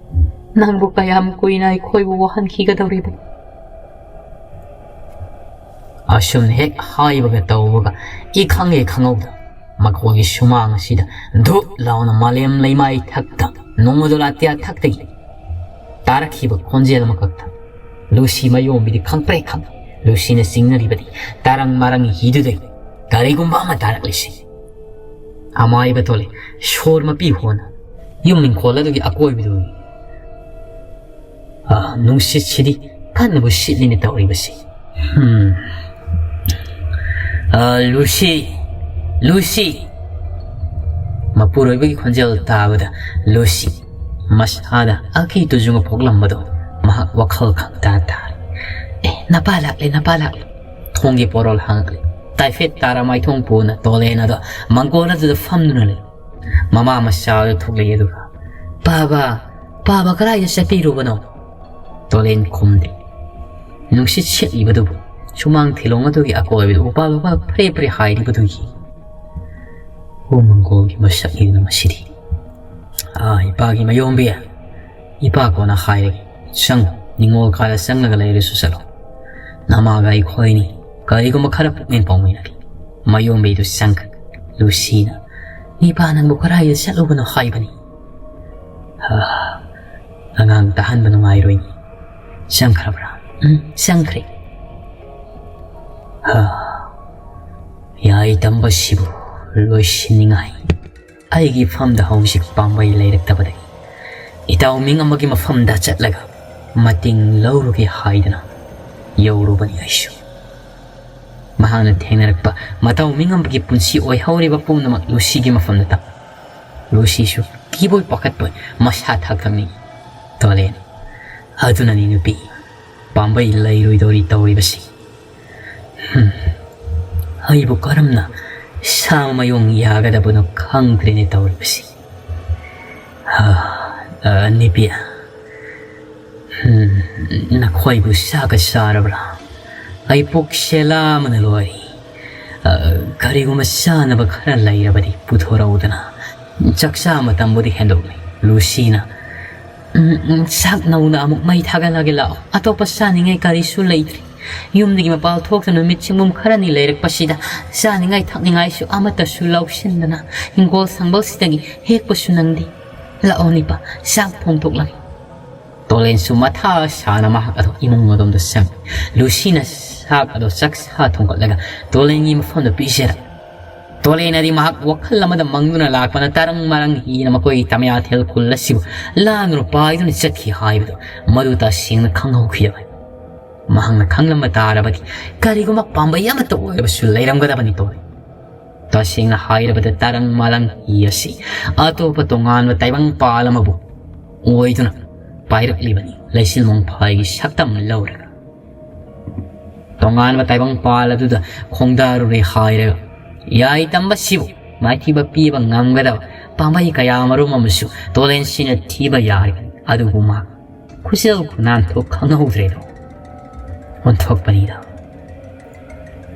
ꯅꯪꯕꯨ ꯀꯌꯥꯝ ꯀꯨꯏꯅ ꯑꯩꯈꯣꯏꯕꯨ ꯋꯥꯍꯟꯈꯤꯒꯗꯧꯔꯤꯕ? ꯑꯁꯨꯝꯅ ꯍꯦꯛ ꯍꯥꯏꯕꯒ ꯇꯧꯕꯒ ꯏꯈꯪ ꯍꯦꯛ ꯈꯪꯍꯧꯗ ꯃꯈꯣꯏꯒꯤ ꯁꯨꯃꯥꯡ ꯑꯁꯤꯗ ꯙꯨꯞ ꯂꯥꯎꯅ ꯃꯥꯂꯦꯝ ꯂꯩꯃꯥꯏ ꯊꯛꯇ ꯅꯣꯡꯃꯗꯣꯜ ꯑꯇꯤꯌꯥ ꯊꯛꯇꯒꯤ ꯇꯥꯔꯛꯈꯤꯕ ꯈꯣꯟꯖꯦꯜ ꯑꯃꯈꯛꯇ ꯂꯨꯁꯤ ꯃꯌꯣꯝꯕꯤꯗꯤ ꯈꯪꯄ꯭ꯔꯦꯛ ꯈꯪꯏ꯫ ꯂꯨꯁꯤꯅ ꯆꯤꯡꯅꯔꯤꯕꯗꯤ ꯇꯔꯪ ꯃꯔꯪ ꯍꯤꯗꯨꯗꯒꯤ ꯀꯔꯤꯒꯨꯝꯕ ꯑꯃ ꯇꯥꯔꯛꯂꯤꯁꯤ꯫ ꯑꯃꯥꯏꯕ ꯇꯣꯜꯂꯤ꯫ ꯁꯣꯔ ꯃꯄꯤ ꯍꯣꯅ ꯌꯨꯝ ꯏꯪꯈꯣꯜ ꯑꯗꯨꯒꯤ ꯑꯀꯣꯏꯕꯗꯨ ꯑ, ꯅꯨꯡꯁꯤꯠꯁꯤꯗꯤ ꯀꯟꯅꯕꯨ ꯁꯤꯠꯂꯤꯅꯦ ꯇꯧꯔꯤꯕꯁꯤ꯫ ꯍꯝ꯫ ꯑ, ꯂꯨꯁꯤ, ꯂꯨꯁꯤ꯫ ꯃꯄꯨꯔꯣꯏꯕꯒꯤ ꯈꯣꯟꯖꯦꯜ ꯇꯥꯕꯗ ꯂꯨꯁꯤ ꯃꯁꯥꯗ ꯑꯀꯤ ꯇꯨꯖꯨꯡꯕ ꯄꯣꯛꯂꯝꯕꯗꯣ ꯃꯍꯥꯛ ꯋꯥꯈꯜ ꯈꯪꯇꯥ ꯇꯥꯔꯦ꯫ "ꯑꯦ, ꯅꯄꯥ ꯂꯥꯛꯂꯦ, ꯅꯄꯥ ꯂꯥꯛꯂꯦ!" ꯊꯣꯡꯒꯤ ꯄꯣꯔꯣꯜ ꯍꯥꯡꯂꯛꯂꯦ꯫ ꯇꯥꯏꯐꯦꯠ ꯇꯥꯔ ꯃꯥꯏꯊꯣꯡ ꯄꯣꯅ ꯇꯣꯂꯦꯟ ꯑꯗꯣ ꯃꯪꯒꯣꯜ ꯑꯗꯨꯗ ꯐꯝꯗꯨꯅ ꯂꯩ꯫ ꯃꯃꯥ ꯃꯆꯥ ꯑꯗꯨ ꯊꯣꯛꯂꯛꯏ ꯑꯗꯨꯒ, "ꯄꯥꯕ, ꯄꯥꯕ ꯀꯗꯥꯏꯗ ꯆꯠꯄꯤꯔꯨꯕꯅꯣ?" ꯇꯣꯂꯦꯟ ꯈꯨꯝꯗꯦ꯫ ꯅꯨꯡꯁꯤꯠ ꯁꯤꯠꯂꯤꯕꯗꯨꯕꯨ ꯁꯨꯃꯥꯡ ꯊꯤꯂꯣꯡ ꯑꯗꯨꯒꯤ ꯑꯀꯣꯏꯕꯗ ꯎꯄꯥꯜ ꯋꯥꯄꯥꯜ ꯐꯔꯦ ꯐꯔꯦ ꯍꯥꯏꯔꯤꯕꯗꯨ ꯌꯦꯡ꯫ ꯑꯣ, ꯃꯪꯒꯣꯜꯒꯤ ꯃꯁꯛꯅꯤꯗꯅ ꯃꯁꯤꯗꯤ꯫ ꯑꯥ, ꯏꯄꯥꯒꯤ ꯃꯌꯣꯝꯕꯤ, ꯏꯄꯥ ꯀꯣꯟꯅ ꯍꯥꯏꯔꯒꯦ꯫ ꯆꯪꯉꯨ, ꯅꯤꯡꯉꯣꯜ ꯀꯥꯗ ꯆꯪꯂꯒ ꯂꯩꯔꯁꯨ ꯆꯠꯂꯣ꯫ ꯅꯃꯥꯒ ꯑꯩꯈꯣꯏꯅꯤ ꯀꯔꯤꯒꯨꯝꯕ ꯈꯔ ꯄꯨꯛꯃꯦꯟ ꯄꯥꯎꯃꯤꯟꯅꯒꯦ꯫ ꯃꯌꯣꯝꯕꯤꯗꯨ ꯆꯪꯈ꯭ꯔꯦ꯫ ꯂꯨꯁꯤꯅ, "ꯏꯄꯥ ꯅꯪꯕꯨ ꯀꯗꯥꯏꯗ ꯆꯠꯂꯨꯕꯅꯣ ꯍꯥꯏꯕꯅꯤ?" ꯍꯥ, ꯑꯉꯥꯡ ꯇꯥꯍꯟꯕ ꯅꯨꯡꯉꯥꯏꯔꯣꯏꯅꯦ꯫ ꯆꯪꯈ꯭ꯔꯕ꯭ꯔꯥ? ꯎꯝ, ꯆꯪꯈ꯭ꯔꯦ꯫ ꯍꯥ, ꯌꯥꯏ ꯇꯝꯕꯁꯤꯕꯨ ꯂꯣꯏꯁꯤꯟꯅꯤꯡꯉꯥꯏ꯫ ꯑꯩꯒꯤ ꯐꯝꯗ ꯍꯧꯖꯤꯛ ꯄꯥꯝꯕꯩ ꯂꯩꯔꯛꯇꯕꯗꯒꯤ ꯏꯇꯥꯎ ꯃꯤꯡ ꯑꯃꯒꯤ ꯃꯐꯝꯗ ꯆꯠꯂꯒ ꯃꯇꯦꯡ ꯂꯧꯔꯨꯒꯦ ꯍꯥꯏꯗꯅ ꯌꯧꯔꯨꯕꯅꯤ ꯑꯩꯁꯨ꯫ ꯃꯍꯥꯛꯅ ꯊꯦꯡꯅꯔꯛꯄ ꯃꯇꯧ ꯃꯤꯉꯝꯕꯒꯤ ꯄꯨꯟꯁꯤ ꯑꯣꯏꯍꯧꯔꯤꯕ ꯄꯨꯝꯅꯃꯛ ꯂꯨꯁꯤꯒꯤ ꯃꯐꯝꯗ ꯇꯝ꯫ ꯂꯨꯁꯤꯁꯨ ꯀꯤꯕꯣꯏ ꯄꯥꯈꯠꯄꯣꯏ ꯃꯁꯥ ꯊꯛ ꯊꯛꯅꯤꯡꯏ꯫ ꯇꯣꯂꯦꯟ, ꯑꯗꯨꯅꯅꯤ ꯅꯨꯄꯤ, ꯄꯥꯝꯕꯩ ꯂꯩꯔꯣꯏꯗꯧꯔꯤ ꯇꯧꯔꯤꯕꯁꯤ꯫ ꯍꯝ, ꯑꯩꯕꯨ ꯀꯔꯝꯅ ꯁꯥ ꯃꯌꯣꯡ ꯌꯥꯒꯗꯕꯅꯣ ꯈꯪꯗ꯭ꯔꯦꯅꯦ ꯇꯧꯔꯤꯕꯁꯤ꯫ ꯍꯥ, ꯑ, ꯅꯨꯄꯤ, ꯍꯝ, ꯅꯈꯣꯏꯕꯨ ꯆꯥꯛꯀ ꯆꯥꯔꯕ꯭ꯔꯥ? ꯑꯩ ꯄꯨꯛ ꯁꯦꯂꯥ ꯑꯃꯅ ꯂꯣꯏꯔꯦ꯫ ꯑ, ꯀꯔꯤꯒꯨꯝꯕ ꯆꯥꯅꯕ ꯈꯔ ꯂꯩꯔꯕꯗꯤ ꯄꯨꯊꯣꯔꯛꯎꯗꯅ꯫ ꯆꯥꯛꯆꯥ ꯃꯇꯝꯕꯨꯗꯤ ꯍꯦꯟꯗꯣꯛꯂꯦ꯫ ꯂꯨꯁꯤꯅ, "ꯎꯝ, ꯎꯝ, ꯆꯥꯛ ꯅꯧꯅ ꯑꯃꯨꯛ ꯃꯩ ꯊꯥꯒꯠꯂꯒꯦ ꯂꯥꯛꯑꯣ꯫ ꯑꯇꯣꯞꯄ ꯆꯥꯅꯤꯡꯉꯥꯏ ꯀꯔꯤꯁꯨ ꯂꯩꯇ꯭ꯔꯤ꯫ ꯌꯨꯝꯗꯒꯤ ꯃꯄꯥꯜ ꯊꯣꯛꯇꯨꯅ ꯅꯨꯃꯤꯠ ꯆꯤꯡꯒꯨꯝ ꯈꯔꯅꯤ ꯂꯩꯔꯛꯄꯁꯤꯗ ꯆꯥꯅꯤꯡꯉꯥꯏ ꯊꯛꯅꯤꯡꯉꯥꯏꯁꯨ ꯑꯃꯠꯇꯁꯨ ꯂꯧꯁꯤꯟꯗꯅ ꯍꯤꯡꯒꯣꯜ ꯁꯪꯕꯜꯁꯤꯗꯒꯤ ꯍꯦꯛꯄꯁꯨ ꯅꯪꯗꯦ꯫ ꯂꯥꯛꯑꯣ ꯅꯤꯄꯥ, ꯆꯥꯛ ꯊꯣꯡꯗꯣꯛꯂꯒꯦ꯫" ꯇꯣꯂꯦꯟꯁꯨ ꯃꯊꯥ ꯁꯥꯅ ꯃꯍꯥꯛ ꯑꯗꯣ ꯏꯃꯨꯡ ꯑꯗꯣꯝꯗ ꯆꯪꯉꯤ꯫ ꯂꯨꯁꯤꯅ ꯆꯥꯛ ꯑꯗꯣ ꯆꯥꯛꯁꯥ ꯊꯣꯡꯒꯠꯂꯒ ꯇꯣꯂꯦꯟꯒꯤ ꯃꯐꯝꯗ ꯄꯤꯖꯔꯛꯏ꯫ ꯇꯣꯂꯦꯟꯅꯗꯤ ꯃꯍꯥꯛ ꯋꯥꯈꯜ ꯑꯃꯗ ꯃꯪꯗꯨꯅ ꯂꯥꯛꯄꯅ ꯇꯔꯪ ꯃꯔꯪ ꯍꯤꯅ ꯃꯈꯣꯏꯒꯤ ꯇꯃꯌꯥꯊꯦꯜ ꯈꯨꯜ ꯑꯁꯤꯕꯨ ꯂꯥꯟꯗꯨꯅ ꯄꯥꯏꯗꯨꯅ ꯆꯠꯈꯤ ꯍꯥꯏꯕꯗꯨ ꯃꯗꯨ ꯇꯁꯦꯡꯅ ꯈꯪꯍꯧꯈꯤꯗꯕꯅꯤ꯫ ꯃꯍꯥꯛꯅ ꯈꯪꯂꯝꯕ ꯇꯥꯔꯕꯗꯤ ꯀꯔꯤꯒꯨꯝꯕ ꯄꯥꯝꯕꯩ ꯑꯃꯠꯇ ꯑꯣꯏꯔꯕꯁꯨ ꯂꯩꯔꯝꯒꯗꯕꯅꯤ ꯇꯣꯂꯦꯟ꯫ ꯇꯁꯦꯡꯅ ꯍꯥꯏꯔꯕꯗ ꯇꯔꯪ ꯃꯥꯂꯪ ꯍꯤ ꯑꯁꯤ ꯑꯇꯣꯞꯄ ꯇꯣꯉꯥꯟꯕ ꯇꯥꯏꯕꯪ ꯄꯥꯜ ꯑꯃꯕꯨ ꯑꯣꯏꯗꯨꯅ ꯄꯥꯏꯔꯛꯂꯤꯕꯅꯤ, ꯂꯩꯆꯤꯜ ꯃꯣꯡꯐꯥꯏꯒꯤ ꯁꯛꯇꯝ ꯂꯧꯔꯒ꯫ ꯇꯣꯉꯥꯟꯕ ꯇꯥꯏꯕꯪ ꯄꯥꯜ ꯑꯗꯨꯗ ꯈꯣꯡꯗꯥꯔꯨꯔꯦ ꯍꯥꯏꯔꯒ ꯌꯥꯏ ꯇꯝꯕꯁꯤꯕꯨ ꯃꯥꯏꯊꯤꯕ ꯄꯤꯕ ꯉꯝꯒꯗꯕ ꯄꯥꯝꯕꯩ ꯀꯌꯥ ꯃꯔꯨꯝ ꯑꯃꯁꯨ ꯇꯣꯂꯦꯟꯁꯤꯅ ꯊꯤꯕ ꯌꯥꯔꯤ꯫ ꯑꯗꯨꯕꯨ ꯃꯥ ꯈꯨꯖꯧ ꯈꯨꯅꯥꯟꯊꯣꯛ ꯈꯪꯍꯧꯗ꯭ꯔꯦꯗꯣ꯫ ꯑꯣꯟꯊꯣꯛꯄꯅꯤꯗ꯫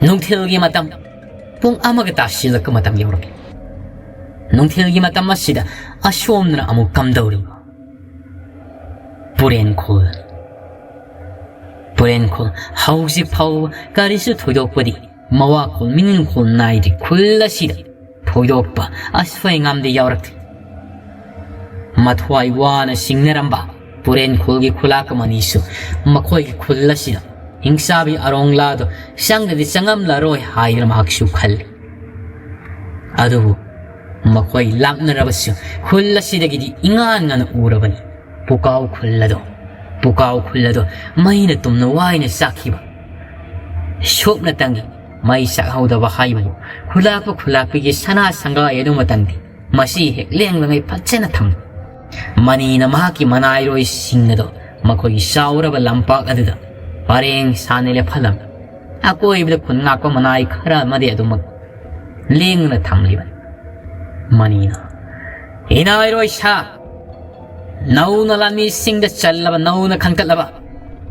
ꯅꯨꯡꯊꯤꯜꯒꯤ ꯃꯇꯝ, ꯄꯨꯡ ꯑꯃꯒ ꯇꯥꯁꯤꯜꯂꯛꯄ ꯃꯇꯝ ꯌꯧꯔꯛꯂꯦ꯫ ꯅꯨꯡꯊꯤꯜꯒꯤ ꯃꯇꯝ ꯑꯁꯤꯗ ꯑꯁꯣꯝꯗꯅ ꯑꯃꯨꯛ ꯀꯝꯗꯧꯔꯤ? ꯄꯨꯔꯦꯟꯈꯣꯜ꯫ ꯄꯨꯔꯦꯟꯈꯣꯜ ꯍꯧꯖꯤꯛ ꯐꯥꯎꯕ ꯀꯔꯤꯁꯨ ꯊꯣꯏꯗꯣꯛꯄꯗꯤ ꯃꯋꯥꯈꯣꯜ ꯃꯤꯅꯤꯟꯈꯣꯜ ꯅꯥꯏꯗ꯭ꯔꯤ꯫ ꯈꯨꯜ ꯑꯁꯤꯗ ꯊꯣꯏꯗꯣꯛꯄ ꯑꯁꯣꯏ ꯑꯉꯥꯝꯗꯤ ꯌꯥꯎꯔꯛꯇ꯭ꯔꯤ꯫ ꯃꯊ꯭ꯋꯥꯏ ꯋꯥꯅ ꯁꯤꯡꯅꯔꯝꯕ ꯄꯨꯔꯦꯟꯈꯣꯜꯒꯤ ꯈꯨꯂꯥꯛꯄꯝ ꯑꯅꯤꯁꯨ ꯃꯈꯣꯏꯒꯤ ꯈꯨꯜ ꯑꯁꯤꯗ ꯍꯤꯡꯆꯥꯕꯤ ꯑꯔꯣꯡꯂꯥꯗꯣ ꯆꯪꯗꯗꯤ ꯆꯪꯉꯝꯂꯔꯣꯏ ꯍꯥꯏꯗꯅ ꯃꯍꯥꯛꯁꯨ ꯈꯜꯂꯤ꯫ ꯑꯗꯨꯕꯨ ꯃꯈꯣꯏ ꯂꯥꯞꯅꯔꯕꯁꯨ ꯈꯨꯜ ꯑꯁꯤꯗꯒꯤꯗꯤ ꯏꯉꯥꯟ ꯉꯥꯟꯅ ꯎꯔꯕꯅꯤ꯫ ꯄꯨꯀꯥꯎ ꯈꯨꯜ ꯑꯗꯣ, ꯄꯨꯀꯥꯎ ꯈꯨꯜ ꯑꯗꯣ ꯃꯩꯅ ꯇꯨꯝꯅ ꯋꯥꯏꯅ ꯆꯥꯛꯈꯤꯕ ꯁꯨꯞꯅꯇꯪꯒꯤ ꯃꯩ ꯆꯥꯛꯍꯧꯗꯕ ꯍꯥꯏꯕꯕꯨ ꯈꯨꯂꯥꯛꯄ ꯈꯨꯂꯥꯛꯄꯤꯒꯤ ꯁꯅꯥ ꯁꯪꯒꯥꯏ ꯑꯗꯨꯃꯇꯪꯗꯤ ꯃꯁꯤ ꯍꯦꯛ ꯂꯦꯡꯗꯉꯩ ꯐꯖꯅ ꯊꯝꯃꯤ꯫ ꯃꯅꯤꯅ ꯃꯍꯥꯛꯀꯤ ꯃꯅꯥꯏꯔꯣꯏꯁꯤꯡ ꯑꯗꯣ ꯃꯈꯣꯏꯒꯤ ꯆꯥꯎꯔꯕ ꯂꯝꯄꯥꯛ ꯑꯗꯨꯗ ꯄꯔꯦꯡ ꯁꯥꯅ ꯂꯦꯞꯍꯜꯂꯝꯃꯤ꯫ ꯑꯀꯣꯏꯕꯗ ꯈꯨꯟ ꯉꯥꯛꯄ ꯃꯅꯥꯏ ꯈꯔ ꯑꯃꯗꯤ ꯑꯗꯨꯃꯛ ꯂꯦꯡꯗꯅ ꯊꯝꯂꯤꯕꯅꯤ꯫ ꯃꯅꯤꯅ, "ꯏꯅꯥꯏꯔꯣꯏ ꯁꯥ, ꯅꯧꯅ ꯂꯥꯟꯃꯤꯁꯤꯡꯗ ꯆꯜꯂꯕ, ꯅꯧꯅ ꯈꯟꯒꯠꯂꯕ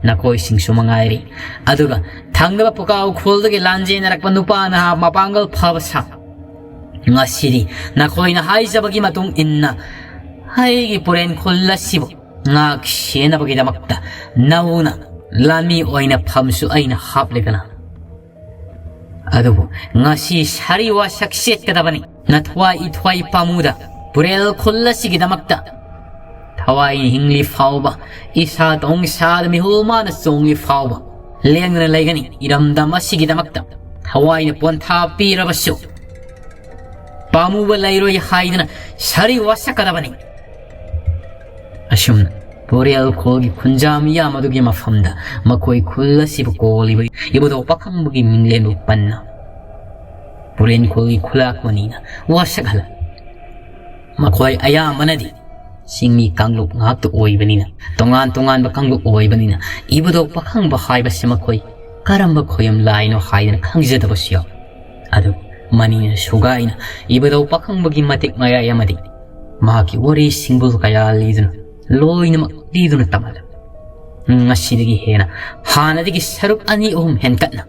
ꯅꯈꯣꯏꯁꯤꯡꯁꯨ ꯃꯉꯥꯏꯔꯤ꯫ ꯑꯗꯨꯒ ꯊꯪꯅꯕ ꯄꯨꯀꯥ ꯎꯈ꯭ꯔꯨꯜꯗꯒꯤ ꯂꯥꯟꯖꯦꯟꯅꯔꯛꯄ ꯅꯨꯄꯥ ꯅꯍꯥ ꯃꯄꯥꯡꯒꯜ ꯐꯕ ꯁꯥ, ꯉꯁꯤꯗꯤ ꯅꯈꯣꯏꯅ ꯍꯥꯏꯖꯕꯒꯤ ꯃꯇꯨꯡ ꯏꯟꯅ ꯑꯩꯒꯤ ꯄꯨꯔꯦꯟ ꯈꯨꯜ ꯑꯁꯤꯕꯨ ꯉꯥꯛ ꯁꯦꯟꯅꯕꯒꯤꯗꯃꯛꯇ ꯅꯧꯅ ꯂꯥꯟꯃꯤ ꯑꯣꯏꯅ ꯐꯝꯁꯨ ꯑꯩꯅ ꯍꯥꯞꯂꯦꯗꯅ꯫ ꯑꯗꯨꯕꯨ ꯉꯁꯤ ꯁꯥꯔꯤ ꯋꯥꯁꯛ ꯆꯦꯠꯀꯗꯕꯅꯤ꯫ ꯅꯊ꯭ꯋꯥꯏ ꯏꯊ꯭ꯋꯥꯏ ꯄꯥꯝꯃꯨꯗ ꯄꯨꯔꯦꯜ ꯈꯨꯜ ꯑꯁꯤꯒꯤꯗꯃꯛꯇ ꯊꯋꯥꯏꯅ ꯍꯤꯡꯂꯤ ꯐꯥꯎꯕ, ꯏꯁꯥ ꯇꯣꯡ ꯏꯁꯥꯗ ꯃꯤꯍꯨꯜ ꯃꯥꯅ ꯆꯣꯡꯂꯤ ꯐꯥꯎꯕ ꯂꯦꯡꯗꯅ ꯂꯩꯒꯅꯤ꯫ ꯏꯔꯝꯗꯝ ꯑꯁꯤꯒꯤꯗꯃꯛꯇ ꯊꯋꯥꯏꯅ ꯄꯣꯟꯊꯥ ꯄꯤꯔꯕꯁꯨ ꯄꯥꯝꯃꯨꯕ ꯂꯩꯔꯣꯏ ꯍꯥꯏꯗꯨꯅ ꯁꯥꯔꯤ ꯋꯥꯁꯛꯀꯗꯕꯅꯤ꯫ ꯑꯁꯨꯝꯅ ꯄꯨꯔꯦꯜ ꯈꯨꯜꯒꯤ ꯈꯨꯟꯖꯥ ꯃꯤꯌꯥꯝ ꯑꯗꯨꯒꯤ ꯃꯐꯝꯗ ꯃꯈꯣꯏ ꯈꯨꯜ ꯑꯁꯤꯕꯨ ꯀꯣꯜꯂꯤꯕ ꯏꯕꯨꯙꯧ ꯄꯥꯈꯪꯕꯒꯤ ꯃꯤꯡꯂꯦꯟꯕꯨ ꯄꯟꯅ ꯄꯨꯔꯦꯟ ꯈꯨꯜꯒꯤ ꯈꯨꯂꯥꯛ ꯃꯅꯤꯅ ꯋꯥꯁꯛꯍꯜꯂ ꯃꯈꯣꯏ ꯑꯌꯥꯝꯕꯅꯗꯤ ꯆꯤꯡꯃꯤ ꯀꯥꯡꯂꯨꯞ ꯉꯥꯛꯇ ꯑꯣꯏꯕꯅꯤꯅ, ꯇꯣꯉꯥꯟ ꯇꯣꯉꯥꯟꯕ ꯀꯥꯡꯂꯨꯞ ꯑꯣꯏꯕꯅꯤꯅ, ꯏꯕꯨꯙꯧ ꯄꯥꯈꯪꯕ ꯍꯥꯏꯕꯁꯤ ꯃꯈꯣꯏ ꯀꯔꯝꯕ ꯈꯣꯌꯨꯝ ꯂꯥꯏꯅꯣ ꯍꯥꯏꯗꯅ ꯈꯪꯖꯗꯕꯁꯨ ꯌꯥꯎꯏ꯫ ꯑꯗꯨ ꯃꯅꯤꯅ ꯁꯨꯒꯥꯏꯅ ꯏꯕꯨꯙꯧ ꯄꯥꯈꯪꯕꯒꯤ ꯃꯇꯤꯛ ꯃꯌꯥꯏ ꯑꯃꯗꯤ ꯃꯍꯥꯛꯀꯤ ꯋꯥꯔꯤ ꯁꯤꯡꯕꯨꯜ ꯀꯌꯥ ꯂꯤꯗꯨꯅ, ꯂꯣꯏꯅꯃꯛ ꯂꯤꯗꯨꯅ ꯇꯝꯍꯜꯂꯦ꯫ ꯉꯁꯤꯗꯒꯤ ꯍꯦꯟꯅ ꯍꯥꯟꯅꯗꯒꯤ ꯁꯔꯨꯛ ꯑꯅꯤ ꯑꯍꯨꯝ ꯍꯦꯟꯒꯠꯅ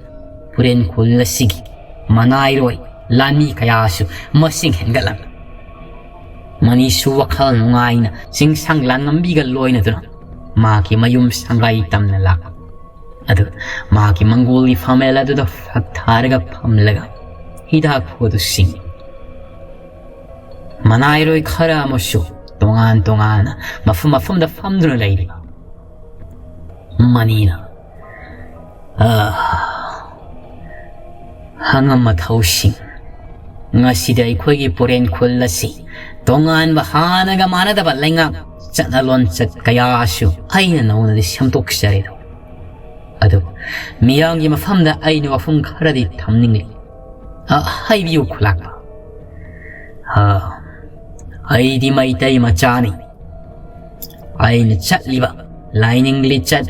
ꯄꯨꯔꯦꯟ ꯈꯨꯜ ꯑꯁꯤꯒꯤ ꯃꯅꯥꯏꯔꯣꯏ ꯂꯥꯟꯃꯤ ꯀꯌꯥꯁꯨ ꯃꯁꯤꯡ ꯍꯦꯟꯒꯠꯂꯝꯃꯤ꯫ ꯃꯅꯤꯁꯨ ꯋꯥꯈꯜ ꯅꯨꯡꯉꯥꯏꯅ ꯆꯤꯡꯁꯥꯡ ꯂꯥꯟꯉꯝꯕꯤꯒ ꯂꯣꯏꯅꯗꯨꯅ ꯃꯍꯥꯛꯀꯤ ꯃꯌꯨꯝ ꯁꯪꯒꯥꯏ ꯇꯝꯅ ꯂꯥꯛꯄ ꯑꯗꯨ ꯃꯍꯥꯛꯀꯤ ꯃꯪꯒꯣꯜꯒꯤ ꯐꯝꯃꯦꯜ ꯑꯗꯨꯗ ꯐꯛ ꯊꯥꯔꯒ ꯐꯝꯂꯒ ꯍꯤꯗꯥꯛ ꯐꯨꯗꯨ ꯁꯤꯡꯏ꯫ ꯃꯅꯥꯏꯔꯣꯏ ꯈꯔ ꯑꯃꯁꯨ ꯇꯣꯉꯥꯟ ꯇꯣꯉꯥꯟꯅ ꯃꯐꯝ ꯃꯐꯝꯗ ꯐꯝꯗꯨꯅ ꯂꯩꯔꯤ꯫ ꯃꯅꯤꯅ, "ꯑꯥ, ꯍꯉꯝ ꯃꯊꯧꯁꯤꯡ, ꯉꯁꯤꯗꯤ ꯑꯩꯈꯣꯏꯒꯤ ꯄꯨꯔꯦꯟ ꯈꯨꯜ ꯑꯁꯤ ꯇꯣꯉꯥꯟꯕ, ꯍꯥꯟꯅꯒ ꯃꯥꯟꯅꯗꯕ ꯂꯩꯉꯥꯛ ꯆꯠꯅ ꯂꯣꯟꯆꯠ ꯀꯌꯥꯁꯨ ꯑꯩꯅ ꯅꯧꯅꯗꯤ ꯁꯦꯝꯗꯣꯛꯆꯔꯦꯗꯣ꯫ ꯑꯗꯨꯕꯨ ꯃꯤꯌꯥꯝꯒꯤ ꯃꯐꯝꯗ ꯑꯩꯅ ꯋꯥꯐꯝ ꯈꯔꯗꯤ ꯊꯝꯅꯤꯡꯂꯤ꯫ ꯑ, ꯍꯥꯏꯕꯤꯌꯨ ꯈꯨꯂꯥꯛꯄ꯫ ꯑ, ꯑꯩꯗꯤ ꯃꯩꯇꯩ ꯃꯆꯥꯅꯤ꯫ ꯑꯩꯅ ꯆꯠꯂꯤꯕ ꯂꯥꯏꯅꯤꯡ ꯂꯤꯆꯠ,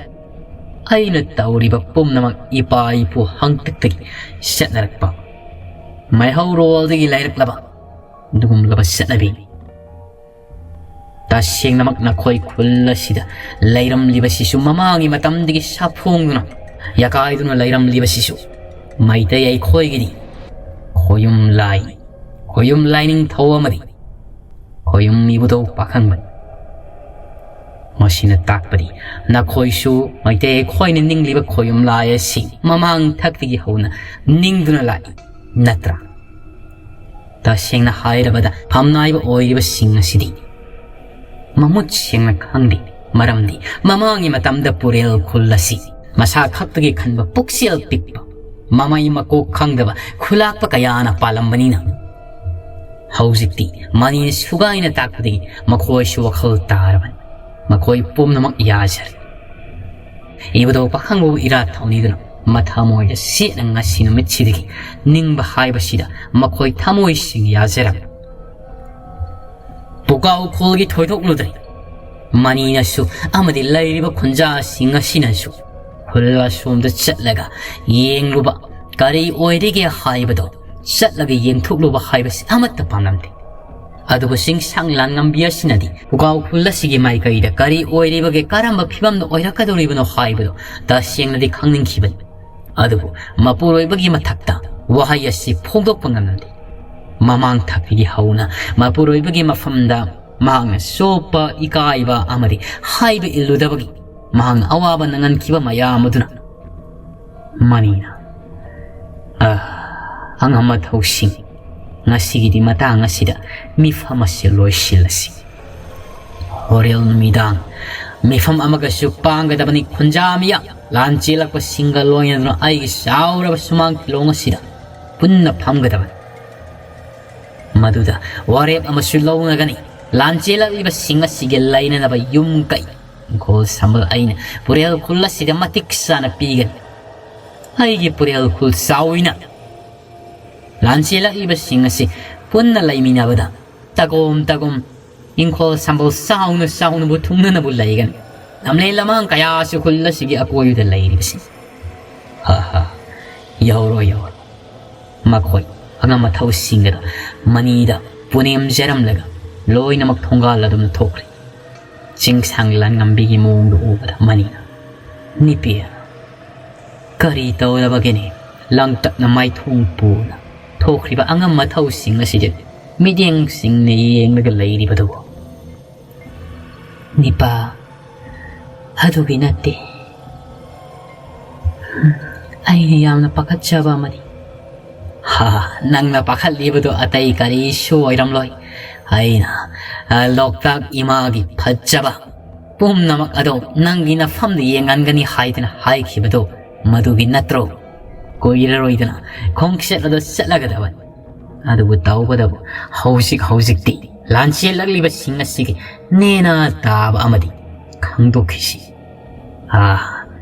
ꯑꯩꯅ ꯇꯧꯔꯤꯕ ꯄꯨꯝꯅꯃꯛ ꯏꯄꯥ ꯏꯄꯨ ꯍꯥꯛꯇꯛꯇꯒꯤ ꯆꯠꯅꯔꯛꯄ, ꯃꯩꯍꯧꯔꯣꯜꯗꯒꯤ ꯂꯩꯔꯛꯂꯕ ꯑꯗꯨꯒꯨꯝꯂꯕ ꯆꯠꯅꯕꯤ꯫ ꯇꯁꯦꯡꯅꯃꯛ ꯅꯈꯣꯏ ꯈꯨꯜ ꯑꯁꯤꯗ ꯂꯩꯔꯝꯂꯤꯕꯁꯤꯁꯨ ꯃꯃꯥꯡꯒꯤ ꯃꯇꯝꯗꯒꯤ ꯁꯥꯐꯣꯡꯗꯨꯅ ꯌꯥꯀꯥꯏꯗꯨꯅ ꯂꯩꯔꯝꯂꯤꯕꯁꯤꯁꯨ ꯃꯩꯇꯩ ꯑꯩꯈꯣꯏꯒꯤꯗꯤ ꯈꯣꯌꯨꯝ ꯂꯥꯏ, ꯈꯣꯌꯨꯝ ꯂꯥꯏꯅꯤꯡꯊꯧ ꯑꯃꯗꯤ ꯈꯣꯌꯨꯝ ꯏꯕꯨꯙꯧ ꯄꯥꯈꯪꯕꯅꯤ꯫ ꯃꯁꯤꯅ ꯇꯥꯛꯄꯗꯤ ꯅꯈꯣꯏꯁꯨ ꯃꯩꯇꯩ ꯑꯩꯈꯣꯏꯅ ꯅꯤꯡꯂꯤꯕ ꯈꯣꯌꯨꯝ ꯂꯥꯏ ꯑꯁꯤ ꯃꯃꯥꯡ ꯊꯛꯇꯒꯤ ꯍꯧꯅ ꯅꯤꯡꯗꯨꯅ ꯂꯥꯛꯏ ꯅꯠꯇ꯭ꯔꯥ? ꯇꯁꯦꯡꯅ ꯍꯥꯏꯔꯕꯗ ꯐꯝꯅꯥꯏꯕ ꯑꯣꯏꯔꯤꯕꯁꯤꯡ ꯑꯁꯤꯗꯤ ꯃꯃꯨꯠ ꯁꯦꯡꯅ ꯈꯪꯗꯦ꯫ ꯃꯔꯝꯗꯤ ꯃꯃꯥꯡꯒꯤ ꯃꯇꯝꯗ ꯄꯨꯔꯦꯜ ꯈꯨꯜ ꯑꯁꯤ ꯃꯁꯥ ꯈꯛꯇꯒꯤ ꯈꯟꯕ ꯄꯨꯛꯆꯦꯜ ꯄꯤꯛꯄ, ꯃꯃꯩ ꯃꯀꯣꯛ ꯈꯪꯗꯕ ꯈꯨꯂꯥꯛꯄ ꯀꯌꯥꯅ ꯄꯥꯜꯂꯝꯕꯅꯤꯅ꯫ ꯍꯧꯖꯤꯛꯇꯤ ꯃꯅꯤꯅ ꯁꯨꯒꯥꯏꯅ ꯇꯥꯛꯄꯗꯒꯤ ꯃꯈꯣꯏꯁꯨ ꯋꯥꯈꯜ ꯇꯥꯔꯕꯅꯤ꯫ ꯃꯈꯣꯏ ꯄꯨꯝꯅꯃꯛ ꯌꯥꯖꯔꯦ꯫ ꯏꯕꯨꯙꯧ ꯄꯥꯈꯪꯕꯕꯨ ꯏꯔꯥꯠ ꯊꯧꯅꯤꯗꯨꯅ ꯃꯊꯃꯣꯏꯗ ꯁꯦꯠꯅ ꯉꯁꯤ ꯅꯨꯃꯤꯠꯁꯤꯗꯒꯤ ꯅꯤꯡꯕ ꯍꯥꯏꯕꯁꯤꯗ ꯃꯈꯣꯏ ꯊꯃꯣꯏꯁꯤꯡ ꯌꯥꯖꯔꯝꯃꯤ꯫ ꯄꯨꯀꯥꯎ ꯈꯨꯜꯒꯤ ꯊꯣꯏꯗꯣꯛꯂꯨꯗ꯭ꯔꯦ꯫ ꯃꯅꯤꯅꯁꯨ ꯑꯃꯗꯤ ꯂꯩꯔꯤꯕ ꯈꯨꯟꯖꯥꯁꯤꯡ ꯑꯁꯤꯅꯁꯨ ꯈꯨꯜ ꯑꯁꯣꯝꯗ ꯆꯠꯂꯒ ꯌꯦꯡꯂꯨꯕ, ꯀꯔꯤ ꯑꯣꯏꯔꯤꯒꯦ ꯍꯥꯏꯕꯗꯣ ꯆꯠꯂꯒ ꯌꯦꯡꯊꯣꯛꯂꯨꯕ ꯍꯥꯏꯕꯁꯤ ꯑꯃꯠꯇ ꯄꯥꯝꯂꯝꯗꯦ꯫ ꯑꯗꯨꯕꯨ ꯆꯤꯡꯁꯥꯡ ꯂꯥꯟꯉꯝꯕꯤ ꯑꯁꯤꯅꯗꯤ ꯄꯨꯀꯥꯎ ꯈꯨꯜ ꯑꯁꯤꯒꯤ ꯃꯥꯏꯀꯩꯗ ꯀꯔꯤ ꯑꯣꯏꯔꯤꯕꯒꯦ, ꯀꯔꯝꯕ ꯐꯤꯕꯝꯗ ꯑꯣꯏꯔꯛꯀꯗꯧꯔꯤꯕꯅꯣ ꯍꯥꯏꯕꯗꯨ ꯇꯁꯦꯡꯅꯗꯤ ꯈꯪꯅꯤꯡꯈꯤꯕꯅꯤ꯫ ꯑꯗꯨꯕꯨ ꯃꯄꯨꯔꯣꯏꯕꯒꯤ ꯃꯊꯛꯇ ꯋꯥꯍꯩ ꯑꯁꯤ ꯐꯣꯡꯗꯣꯛꯄ ꯉꯝꯂꯝꯗꯦ꯫ ꯃꯃꯥꯡ ꯊꯛꯇꯒꯤ ꯍꯧꯅ ꯃꯄꯨꯔꯣꯏꯕꯒꯤ ꯃꯐꯝꯗ ꯃꯍꯥꯛꯅ ꯆꯣꯞꯄ, ꯏꯀꯥꯏꯕ ꯑꯃꯗꯤ ꯍꯥꯏꯕ ꯏꯜꯂꯨꯗꯕꯒꯤ ꯃꯍꯥꯛꯅ ꯑꯋꯥꯕ ꯅꯪꯍꯟꯈꯤꯕ ꯃꯌꯥꯝ ꯑꯗꯨꯅ ꯃꯅꯤꯅ, "ꯑ, ꯑꯉꯝ ꯑꯊꯧꯁꯤꯡ, ꯉꯁꯤꯒꯤꯗꯤ ꯃꯇꯥꯡ ꯑꯁꯤꯗ ꯃꯤꯐꯝ ꯑꯁꯤ ꯂꯣꯏꯁꯤꯜꯂꯁꯤ꯫ ꯍꯣꯔꯦꯜ ꯅꯨꯃꯤꯗꯥꯡ ꯃꯤꯐꯝ ꯑꯃꯒꯁꯨ ꯄꯥꯡꯒꯗꯕꯅꯤ꯫ ꯈꯨꯟꯖꯥ ꯃꯤꯌꯥꯝ, ꯂꯥꯟ ꯆꯦꯜꯂꯛꯄꯁꯤꯡꯒ ꯂꯣꯏꯅꯗꯨꯅ ꯑꯩꯒꯤ ꯆꯥꯎꯔꯕ ꯁꯨꯃꯥꯡ ꯐꯤꯂꯣꯡ ꯑꯁꯤꯗ ꯄꯨꯟꯅ ꯐꯝꯒꯗꯕꯅꯤ꯫ ꯃꯗꯨꯗ ꯋꯥꯔꯦꯞ ꯑꯃꯁꯨ ꯂꯧꯅꯒꯅꯤ꯫ ꯂꯥꯟ ꯆꯦꯜꯂꯛꯂꯤꯕꯁꯤꯡ ꯑꯁꯤꯒꯤ ꯂꯩꯅꯅꯕ ꯌꯨꯝ ꯀꯩ, ꯏꯪꯈꯣꯜ ꯁꯝꯕꯜ ꯑꯩꯅ ꯄꯨꯔꯦꯜ ꯈꯨꯜ ꯑꯁꯤꯗ ꯃꯇꯤꯛ ꯆꯥꯅ ꯄꯤꯒꯅꯤ꯫ ꯑꯩꯒꯤ ꯄꯨꯔꯦꯜ ꯈꯨꯜ ꯆꯥꯎꯏꯅ ꯂꯥꯟ ꯆꯦꯜꯂꯛꯂꯤꯕꯁꯤꯡ ꯑꯁꯤ ꯄꯨꯟꯅ ꯂꯩꯃꯤꯟꯅꯕꯗ ꯇꯒꯣꯝ ꯇꯒꯣꯝ ꯏꯪꯈꯣꯜ ꯁꯝꯕꯜ ꯆꯥꯎꯅ ꯆꯥꯎꯅꯕꯨ ꯊꯨꯡꯅꯅꯕꯨ ꯂꯩꯒꯅꯤ꯫ ꯂꯝꯂꯦꯟ ꯂꯃꯥꯡ ꯀꯌꯥꯁꯨ ꯈꯨꯜ ꯑꯁꯤꯒꯤ ꯑꯀꯣꯏꯕꯗ ꯂꯩꯔꯤꯕꯁꯤ꯫ ꯍꯥ ꯍꯥ, ꯌꯧꯔꯣ ꯌꯧꯔꯣ꯫ ꯃꯈꯣꯏ ꯑꯉꯝ ꯑꯊꯧꯁꯤꯡꯒꯗ ꯃꯅꯤꯗ ꯄꯨꯅꯦꯝꯖꯔꯝꯂꯒ ꯂꯣꯏꯅꯃꯛ ꯊꯣꯡꯒꯥꯜ ꯑꯗꯨꯝꯅ ꯊꯣꯛꯈ꯭ꯔꯦ꯫ ꯆꯤꯡꯁꯥꯡ ꯂꯥꯟꯉꯝꯕꯤꯒꯤ ꯃꯑꯣꯡꯗꯨ ꯎꯕꯗ ꯃꯅꯤꯅ, "ꯅꯨꯄꯤ, ꯀꯔꯤ ꯇꯧꯔꯕꯒꯦꯅꯦ? ꯂꯥꯡꯇꯛꯅ ꯃꯥꯏꯊꯣꯡ ꯄꯨꯅ ꯊꯣꯛꯈ꯭ꯔꯤꯕ ꯑꯉꯝ ꯑꯊꯧꯁꯤꯡ ꯑꯁꯤꯗꯤ ꯃꯤꯠꯌꯦꯡꯁꯤꯡꯅ ꯌꯦꯡꯂꯒ ꯂꯩꯔꯤꯕꯗꯨꯕꯨ?" "ꯅꯤꯄꯥ, ꯑꯗꯨꯒꯤ ꯅꯠꯇꯦ꯫ ꯑꯩꯅ ꯌꯥꯝꯅ ꯄꯥꯈꯠꯆꯕ ꯑꯃꯗꯤ꯫" "ꯍꯥ, ꯅꯪꯅ ꯄꯥꯈꯠꯂꯤꯕꯗꯨ ꯑꯇꯩ ꯀꯔꯤꯁꯨ ꯑꯣꯏꯔꯝꯂꯣꯏ꯫ ꯑꯩꯅ, ꯑ, ꯂꯣꯛꯇꯥꯛ ꯏꯃꯥꯒꯤ ꯐꯖꯕ ꯄꯨꯝꯅꯃꯛ ꯑꯗꯣ ꯅꯪꯒꯤ ꯅꯐꯝꯗ ꯌꯦꯡꯍꯟꯒꯅꯤ ꯍꯥꯏꯗꯅ ꯍꯥꯏꯈꯤꯕꯗꯣ ꯃꯗꯨꯒꯤ ꯅꯠꯇ꯭ꯔꯣ? ꯀꯨꯏꯔꯔꯣꯏꯗꯅ ꯈꯣꯡꯆꯠ ꯑꯗꯣ ꯆꯠꯂꯒꯗꯕꯅꯤ꯫ ꯑꯗꯨꯕꯨ ꯇꯧꯕꯗꯕꯨ ꯍꯧꯖꯤꯛ ꯍꯧꯖꯤꯛꯇꯤ ꯂꯥꯟꯆꯦꯜꯂꯛꯂꯤꯕꯁꯤꯡ ꯑꯁꯤꯒꯤ ꯅꯦꯅꯥ ꯇꯥꯕ ꯑꯃꯗꯤ ꯈꯪꯗꯣꯛꯈꯤꯁꯤ꯫ ꯑꯥ,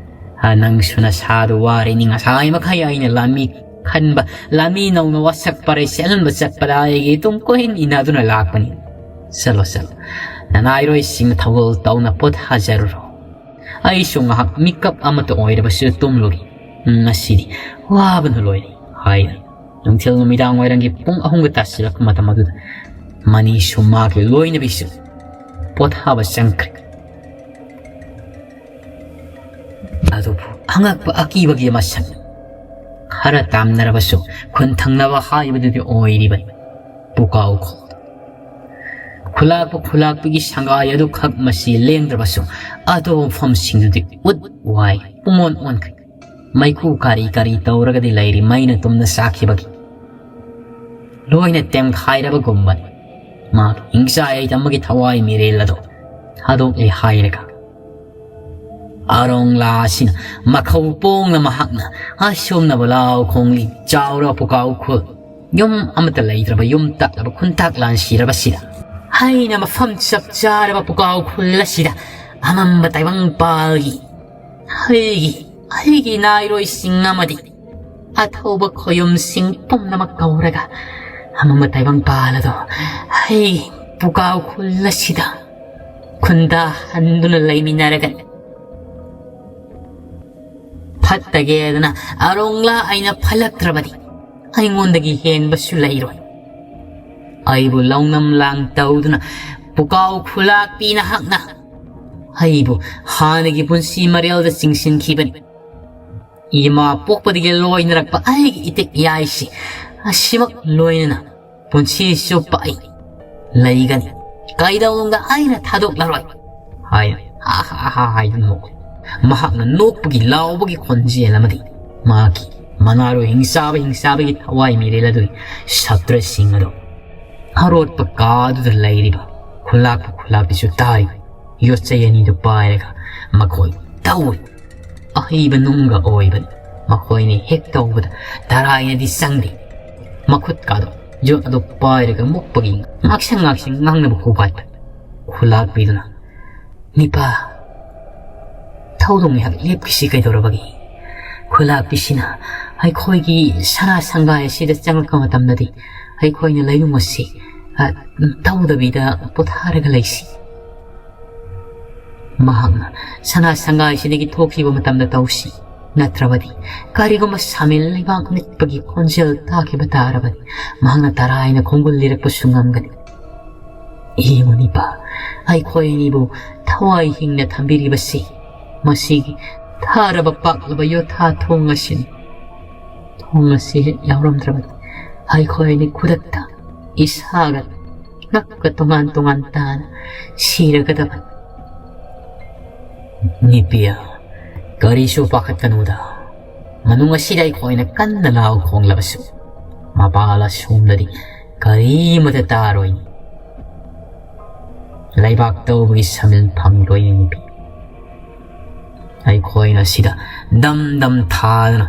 ꯑꯥ, ꯅꯪꯁꯨ ꯅꯁꯥꯗꯨ ꯋꯥꯔꯤꯅꯤ꯫ ꯉꯁꯥꯏ ꯃꯈꯩ ꯑꯩꯅ ꯂꯥꯟꯃꯤ ꯈꯟꯕ, ꯂꯥꯟꯃꯤ ꯅꯧꯅ ꯋꯥꯁꯛ ꯄꯔꯩ ꯆꯦꯜꯍꯟꯕ ꯆꯠꯄꯗ ꯑꯩꯒꯤ ꯇꯨꯡ ꯀꯣꯏꯍꯟ ꯏꯟꯅꯗꯨꯅ ꯂꯥꯛꯄꯅꯤ꯫ ꯆꯠꯂꯣ, ꯆꯠꯂꯣ꯫ ꯅꯅꯥꯏꯔꯣꯏꯁꯤꯡꯅ ꯊꯧꯒꯜ ꯇꯧꯅ ꯄꯣꯊꯥꯖꯔꯨꯔꯣ꯫ ꯑꯩꯁꯨ ꯉꯥꯏꯍꯥꯛ ꯃꯤꯀꯞ ꯑꯃꯇ ꯑꯣꯏꯔꯕꯁꯨ ꯇꯨꯝꯂꯨꯒꯦ꯫ ꯉꯁꯤꯗꯤ ꯋꯥꯕꯅ ꯂꯣꯏꯔꯦ," ꯍꯥꯏꯅ ꯅꯨꯡꯊꯤꯜ ꯅꯨꯃꯤꯗꯥꯡ ꯋꯥꯏꯔꯝꯒꯤ ꯄꯨꯡ ꯑꯍꯨꯝꯒ ꯇꯥꯁꯤꯜꯂꯛꯄ ꯃꯇꯝ ꯑꯗꯨꯗ ꯃꯅꯤꯁꯨ ꯃꯥꯒꯤ ꯂꯣꯏꯅꯕꯤꯁꯨ ꯄꯣꯊꯥꯕ ꯆꯪꯈ꯭ꯔꯦ꯫ ꯑꯗꯨꯕꯨ ꯑꯉꯛꯄ ꯑꯀꯤꯕꯒꯤ ꯃꯁꯛ ꯈꯔ ꯇꯥꯝꯅꯔꯕꯁꯨ ꯈꯨꯟ ꯊꯪꯅꯕ ꯍꯥꯏꯕꯗꯨꯗꯤ ꯑꯣꯏꯔꯤꯕꯅꯤ꯫ ꯄꯨꯀꯥꯎ ꯈꯣꯜ ꯈꯨꯂꯥꯛꯄ ꯈꯨꯂꯥꯛꯄꯒꯤ ꯁꯪꯒꯥꯏ ꯑꯗꯨꯈꯛ ꯃꯁꯤ ꯂꯦꯡꯗ꯭ꯔꯕꯁꯨ ꯑꯇꯣꯞꯄ ꯃꯐꯝꯁꯤꯡꯗꯨꯗꯤ ꯎꯠ ꯋꯥꯏ ꯄꯨꯡꯑꯣꯟ ꯑꯣꯟꯈ꯭ꯔꯦ꯫ ꯃꯩꯈꯨ ꯀꯔꯤ ꯀꯔꯤ ꯇꯧꯔꯒꯗꯤ ꯂꯩꯔꯤ, ꯃꯩꯅ ꯇꯨꯝꯅ ꯆꯥꯈꯤꯕꯒꯤ꯫ ꯂꯣꯏꯅ ꯇꯦꯝꯈꯥꯏꯔꯕꯒꯨꯝꯕꯅꯤ꯫ ꯃꯥꯒꯤ ꯍꯤꯡꯆꯥꯏ ꯑꯃꯒꯤ ꯊꯋꯥꯏ ꯃꯤꯔꯦꯜ ꯑꯗꯨ ꯊꯥꯗꯣꯛꯂꯦ ꯍꯥꯏꯔꯒ꯫ ꯑꯔꯣꯡꯂꯥ ꯑꯁꯤꯅ ꯃꯈꯧ ꯄꯣꯡꯅ ꯃꯍꯥꯛꯅ ꯑꯁꯨꯝꯅꯕ ꯂꯥꯎ ꯈꯣꯡꯂꯤ ꯆꯥꯎꯔ ꯄꯨꯀꯥꯎ ꯈꯨꯜ ꯌꯨꯝ ꯑꯃꯠꯇ ꯂꯩꯇ꯭ꯔꯕ ꯌꯨꯝ ꯇꯠꯂꯕ ꯈꯨꯟꯇꯥꯛ ꯂꯥꯟ ꯁꯤꯔꯕꯁꯤꯗ, ꯑꯩꯅ ꯃꯐꯝ ꯆꯞ ꯆꯥꯔꯕ ꯄꯨꯀꯥꯎ ꯈꯨꯜ ꯑꯁꯤꯗ ꯑꯃꯝꯕ ꯇꯥꯏꯕꯪꯄꯥꯜꯒꯤ ꯑꯩꯒꯤ, ꯑꯩꯒꯤ ꯅꯥꯏꯔꯣꯏꯁꯤꯡ ꯑꯃꯗꯤ ꯑꯊꯧꯕ ꯈꯣꯌꯨꯝꯁꯤꯡ ꯄꯨꯝꯅꯃꯛ ꯀꯧꯔꯒ ꯑꯃꯝꯕ ꯇꯥꯏꯕꯪꯄꯥꯜ ꯑꯗꯣ ꯑꯩ ꯄꯨꯀꯥꯎ ꯈꯨꯜ ꯑꯁꯤꯗ ꯈꯨꯟꯗꯥ ꯍꯟꯗꯨꯅ ꯂꯩꯃꯤꯟꯅꯔꯒꯅꯤ꯫ ꯐꯠꯇꯒꯦꯗꯅ ꯑꯔꯣꯡꯂꯥ ꯑꯩꯅ ꯐꯠꯂꯛꯇ꯭ꯔꯕꯗꯤ ꯑꯩꯉꯣꯟꯗꯒꯤ ꯍꯦꯟꯕꯁꯨ ꯂꯩꯔꯣꯏ꯫ ꯑꯩꯕꯨ ꯂꯧꯅꯝ ꯂꯥꯡ ꯇꯧꯗꯨꯅ ꯄꯨꯀꯥꯎ ꯈꯨꯂꯥꯛꯄꯤ ꯅꯍꯥꯛꯅ ꯑꯩꯕꯨ ꯍꯥꯟꯅꯒꯤ ꯄꯨꯟꯁꯤ ꯃꯔꯦꯜꯗ ꯆꯤꯡꯁꯤꯟꯈꯤꯕꯅꯤ꯫ ꯏꯃꯥ ꯄꯣꯛꯄꯗꯒꯤ ꯂꯣꯏꯅꯔꯛꯄ ꯑꯩꯒꯤ ꯏꯇꯤꯛ ꯏꯌꯥꯏꯁꯤ ꯑꯁꯤꯃꯛ ꯂꯣꯏꯅꯅ ꯄꯨꯟꯁꯤ ꯆꯨꯞꯄ ꯑꯩ ꯂꯩꯒꯅꯤ꯫ ꯀꯩꯗꯧꯅꯨꯡꯗ ꯑꯩꯅ ꯊꯥꯗꯣꯛꯂꯔꯣꯏ ꯍꯥꯏꯅ ꯍꯥ ꯍꯥ ꯍꯥ ꯍꯥꯏꯗꯨꯅ ꯅꯣꯛꯂꯤ꯫ ꯃꯍꯥꯛꯅ ꯅꯣꯛꯄꯒꯤ ꯂꯥꯎꯕꯒꯤ ꯈꯣꯟꯖꯦꯜ ꯑꯃꯗꯤ ꯃꯍꯥꯛꯀꯤ ꯃꯅꯥꯔꯣ ꯍꯤꯡꯆꯥꯕ ꯍꯤꯡꯆꯥꯕꯒꯤ ꯊꯋꯥꯏ ꯃꯤꯔꯦꯜ ꯑꯗꯨ ꯁꯥꯇ꯭ꯔꯁꯤꯡ ꯑꯗꯨ ꯑꯔꯣꯠꯄ ꯀꯥꯗꯨꯗ ꯂꯩꯔꯤꯕ ꯈꯨꯂꯥꯛꯄ ꯈꯨꯂꯥꯛꯄꯤꯁꯨ ꯇꯥꯔꯤ꯫ ꯌꯣꯠꯆꯩ ꯑꯅꯤꯗꯨ ꯄꯥꯏꯔꯒ ꯃꯈꯣꯏ ꯇꯧꯏ꯫ ꯑꯍꯩꯕ ꯅꯨꯡꯒ ꯑꯣꯏꯕꯅꯤ꯫ ꯃꯈꯣꯏꯅ ꯍꯦꯛ ꯇꯧꯕꯗ ꯇꯔꯥꯏꯅꯗꯤ ꯆꯪꯗꯦ꯫ ꯃꯈꯨꯠꯀꯥꯗꯣ ꯌꯣꯠ ꯑꯗꯨ ꯄꯥꯏꯔꯒ ꯃꯨꯛꯄꯒꯤ ꯉꯥꯛꯁꯪ ꯉꯥꯛꯁꯪ ꯉꯥꯡꯅꯕ ꯈꯨꯕꯥꯠꯄ ꯈꯨꯂꯥꯛꯄꯤꯗꯨꯅ, "ꯅꯤꯄꯥ, ꯊꯧꯗꯣꯡ ꯉꯥꯏꯍꯥꯛ ꯂꯦꯞꯈꯤꯁꯤ ꯀꯩꯗꯧꯔꯕꯒꯦ? ꯈꯨꯂꯥꯛꯄꯤꯁꯤꯅ ꯑꯩꯈꯣꯏꯒꯤ ꯁꯅꯥ ꯁꯪꯒꯥꯏ ꯑꯁꯤꯗ ꯆꯪꯂꯛꯄ ꯃꯇꯝꯗꯗꯤ ꯑꯩꯈꯣꯏꯅ ꯂꯩꯅꯨꯡ ꯑꯁꯤ, ꯑ, ꯇꯧꯗꯕꯤꯗ ꯄꯣꯊꯥꯔꯒ ꯂꯩꯁꯤ꯫ ꯃꯍꯥꯛꯅ ꯁꯅꯥ ꯁꯪꯒꯥꯏꯁꯤꯗꯒꯤ ꯊꯣꯛꯈꯤꯕ ꯃꯇꯝꯗ ꯇꯧꯁꯤ, ꯅꯠꯇ꯭ꯔꯕꯗꯤ ꯀꯔꯤꯒꯨꯝꯕ ꯁꯥꯃꯤꯜ ꯂꯩꯕꯥꯛ ꯅꯤꯛꯄꯒꯤ ꯈꯣꯟꯖꯦꯜ ꯇꯥꯈꯤꯕ ꯇꯥꯔꯕꯗꯤ ꯃꯍꯥꯛꯅ ꯇꯔꯥꯏꯅ ꯈꯣꯡꯒꯨꯜ ꯂꯤꯔꯛꯄꯁꯨ ꯉꯝꯒꯅꯤ꯫ ꯌꯦꯡꯉꯨ ꯅꯤꯄꯥ, ꯑꯩꯈꯣꯏ ꯑꯅꯤꯕꯨ ꯊꯋꯥꯏ ꯍꯤꯡꯅ ꯊꯝꯕꯤꯔꯤꯕꯁꯤ ꯃꯁꯤꯒꯤ ꯊꯥꯔꯕ ꯄꯥꯛꯂꯕ ꯌꯣꯊꯥ ꯊꯣꯡ ꯑꯁꯤꯅꯤ꯫ ꯊꯣꯡ ꯑꯁꯤ ꯍꯦꯛ ꯌꯥꯎꯔꯝꯗ꯭ꯔꯕꯗꯤ ꯑꯩꯈꯣꯏ ꯑꯅꯤ ꯈꯨꯗꯛꯇ ꯏꯁꯥꯒ ꯉꯛꯀ ꯇꯣꯉꯥꯟ ꯇꯣꯉꯥꯟ ꯇꯥꯅ ꯁꯤꯔꯒꯗꯕꯅꯤ꯫ ꯅꯤꯄꯤꯌꯥ, ꯀꯔꯤꯁꯨ ꯄꯥꯈꯠꯀꯅꯨꯗ꯫ ꯃꯅꯨꯡ ꯑꯁꯤꯗ ꯑꯩꯈꯣꯏꯅ ꯀꯟꯅ ꯂꯥꯎ ꯈꯣꯡꯂꯕꯁꯨ ꯃꯄꯥꯜ ꯑꯁꯣꯝꯗꯗꯤ ꯀꯔꯤꯃꯠꯇ ꯇꯥꯔꯣꯏ꯫ ꯂꯩꯕꯥꯛ ꯇꯧꯕꯒꯤ ꯁꯃꯤꯜ ꯐꯪꯂꯣꯏ ꯅꯤꯄꯤ꯫ ꯑꯩꯈꯣꯏꯅ ꯁꯤꯗ ꯗꯝ ꯗꯝ ꯊꯥꯗꯅ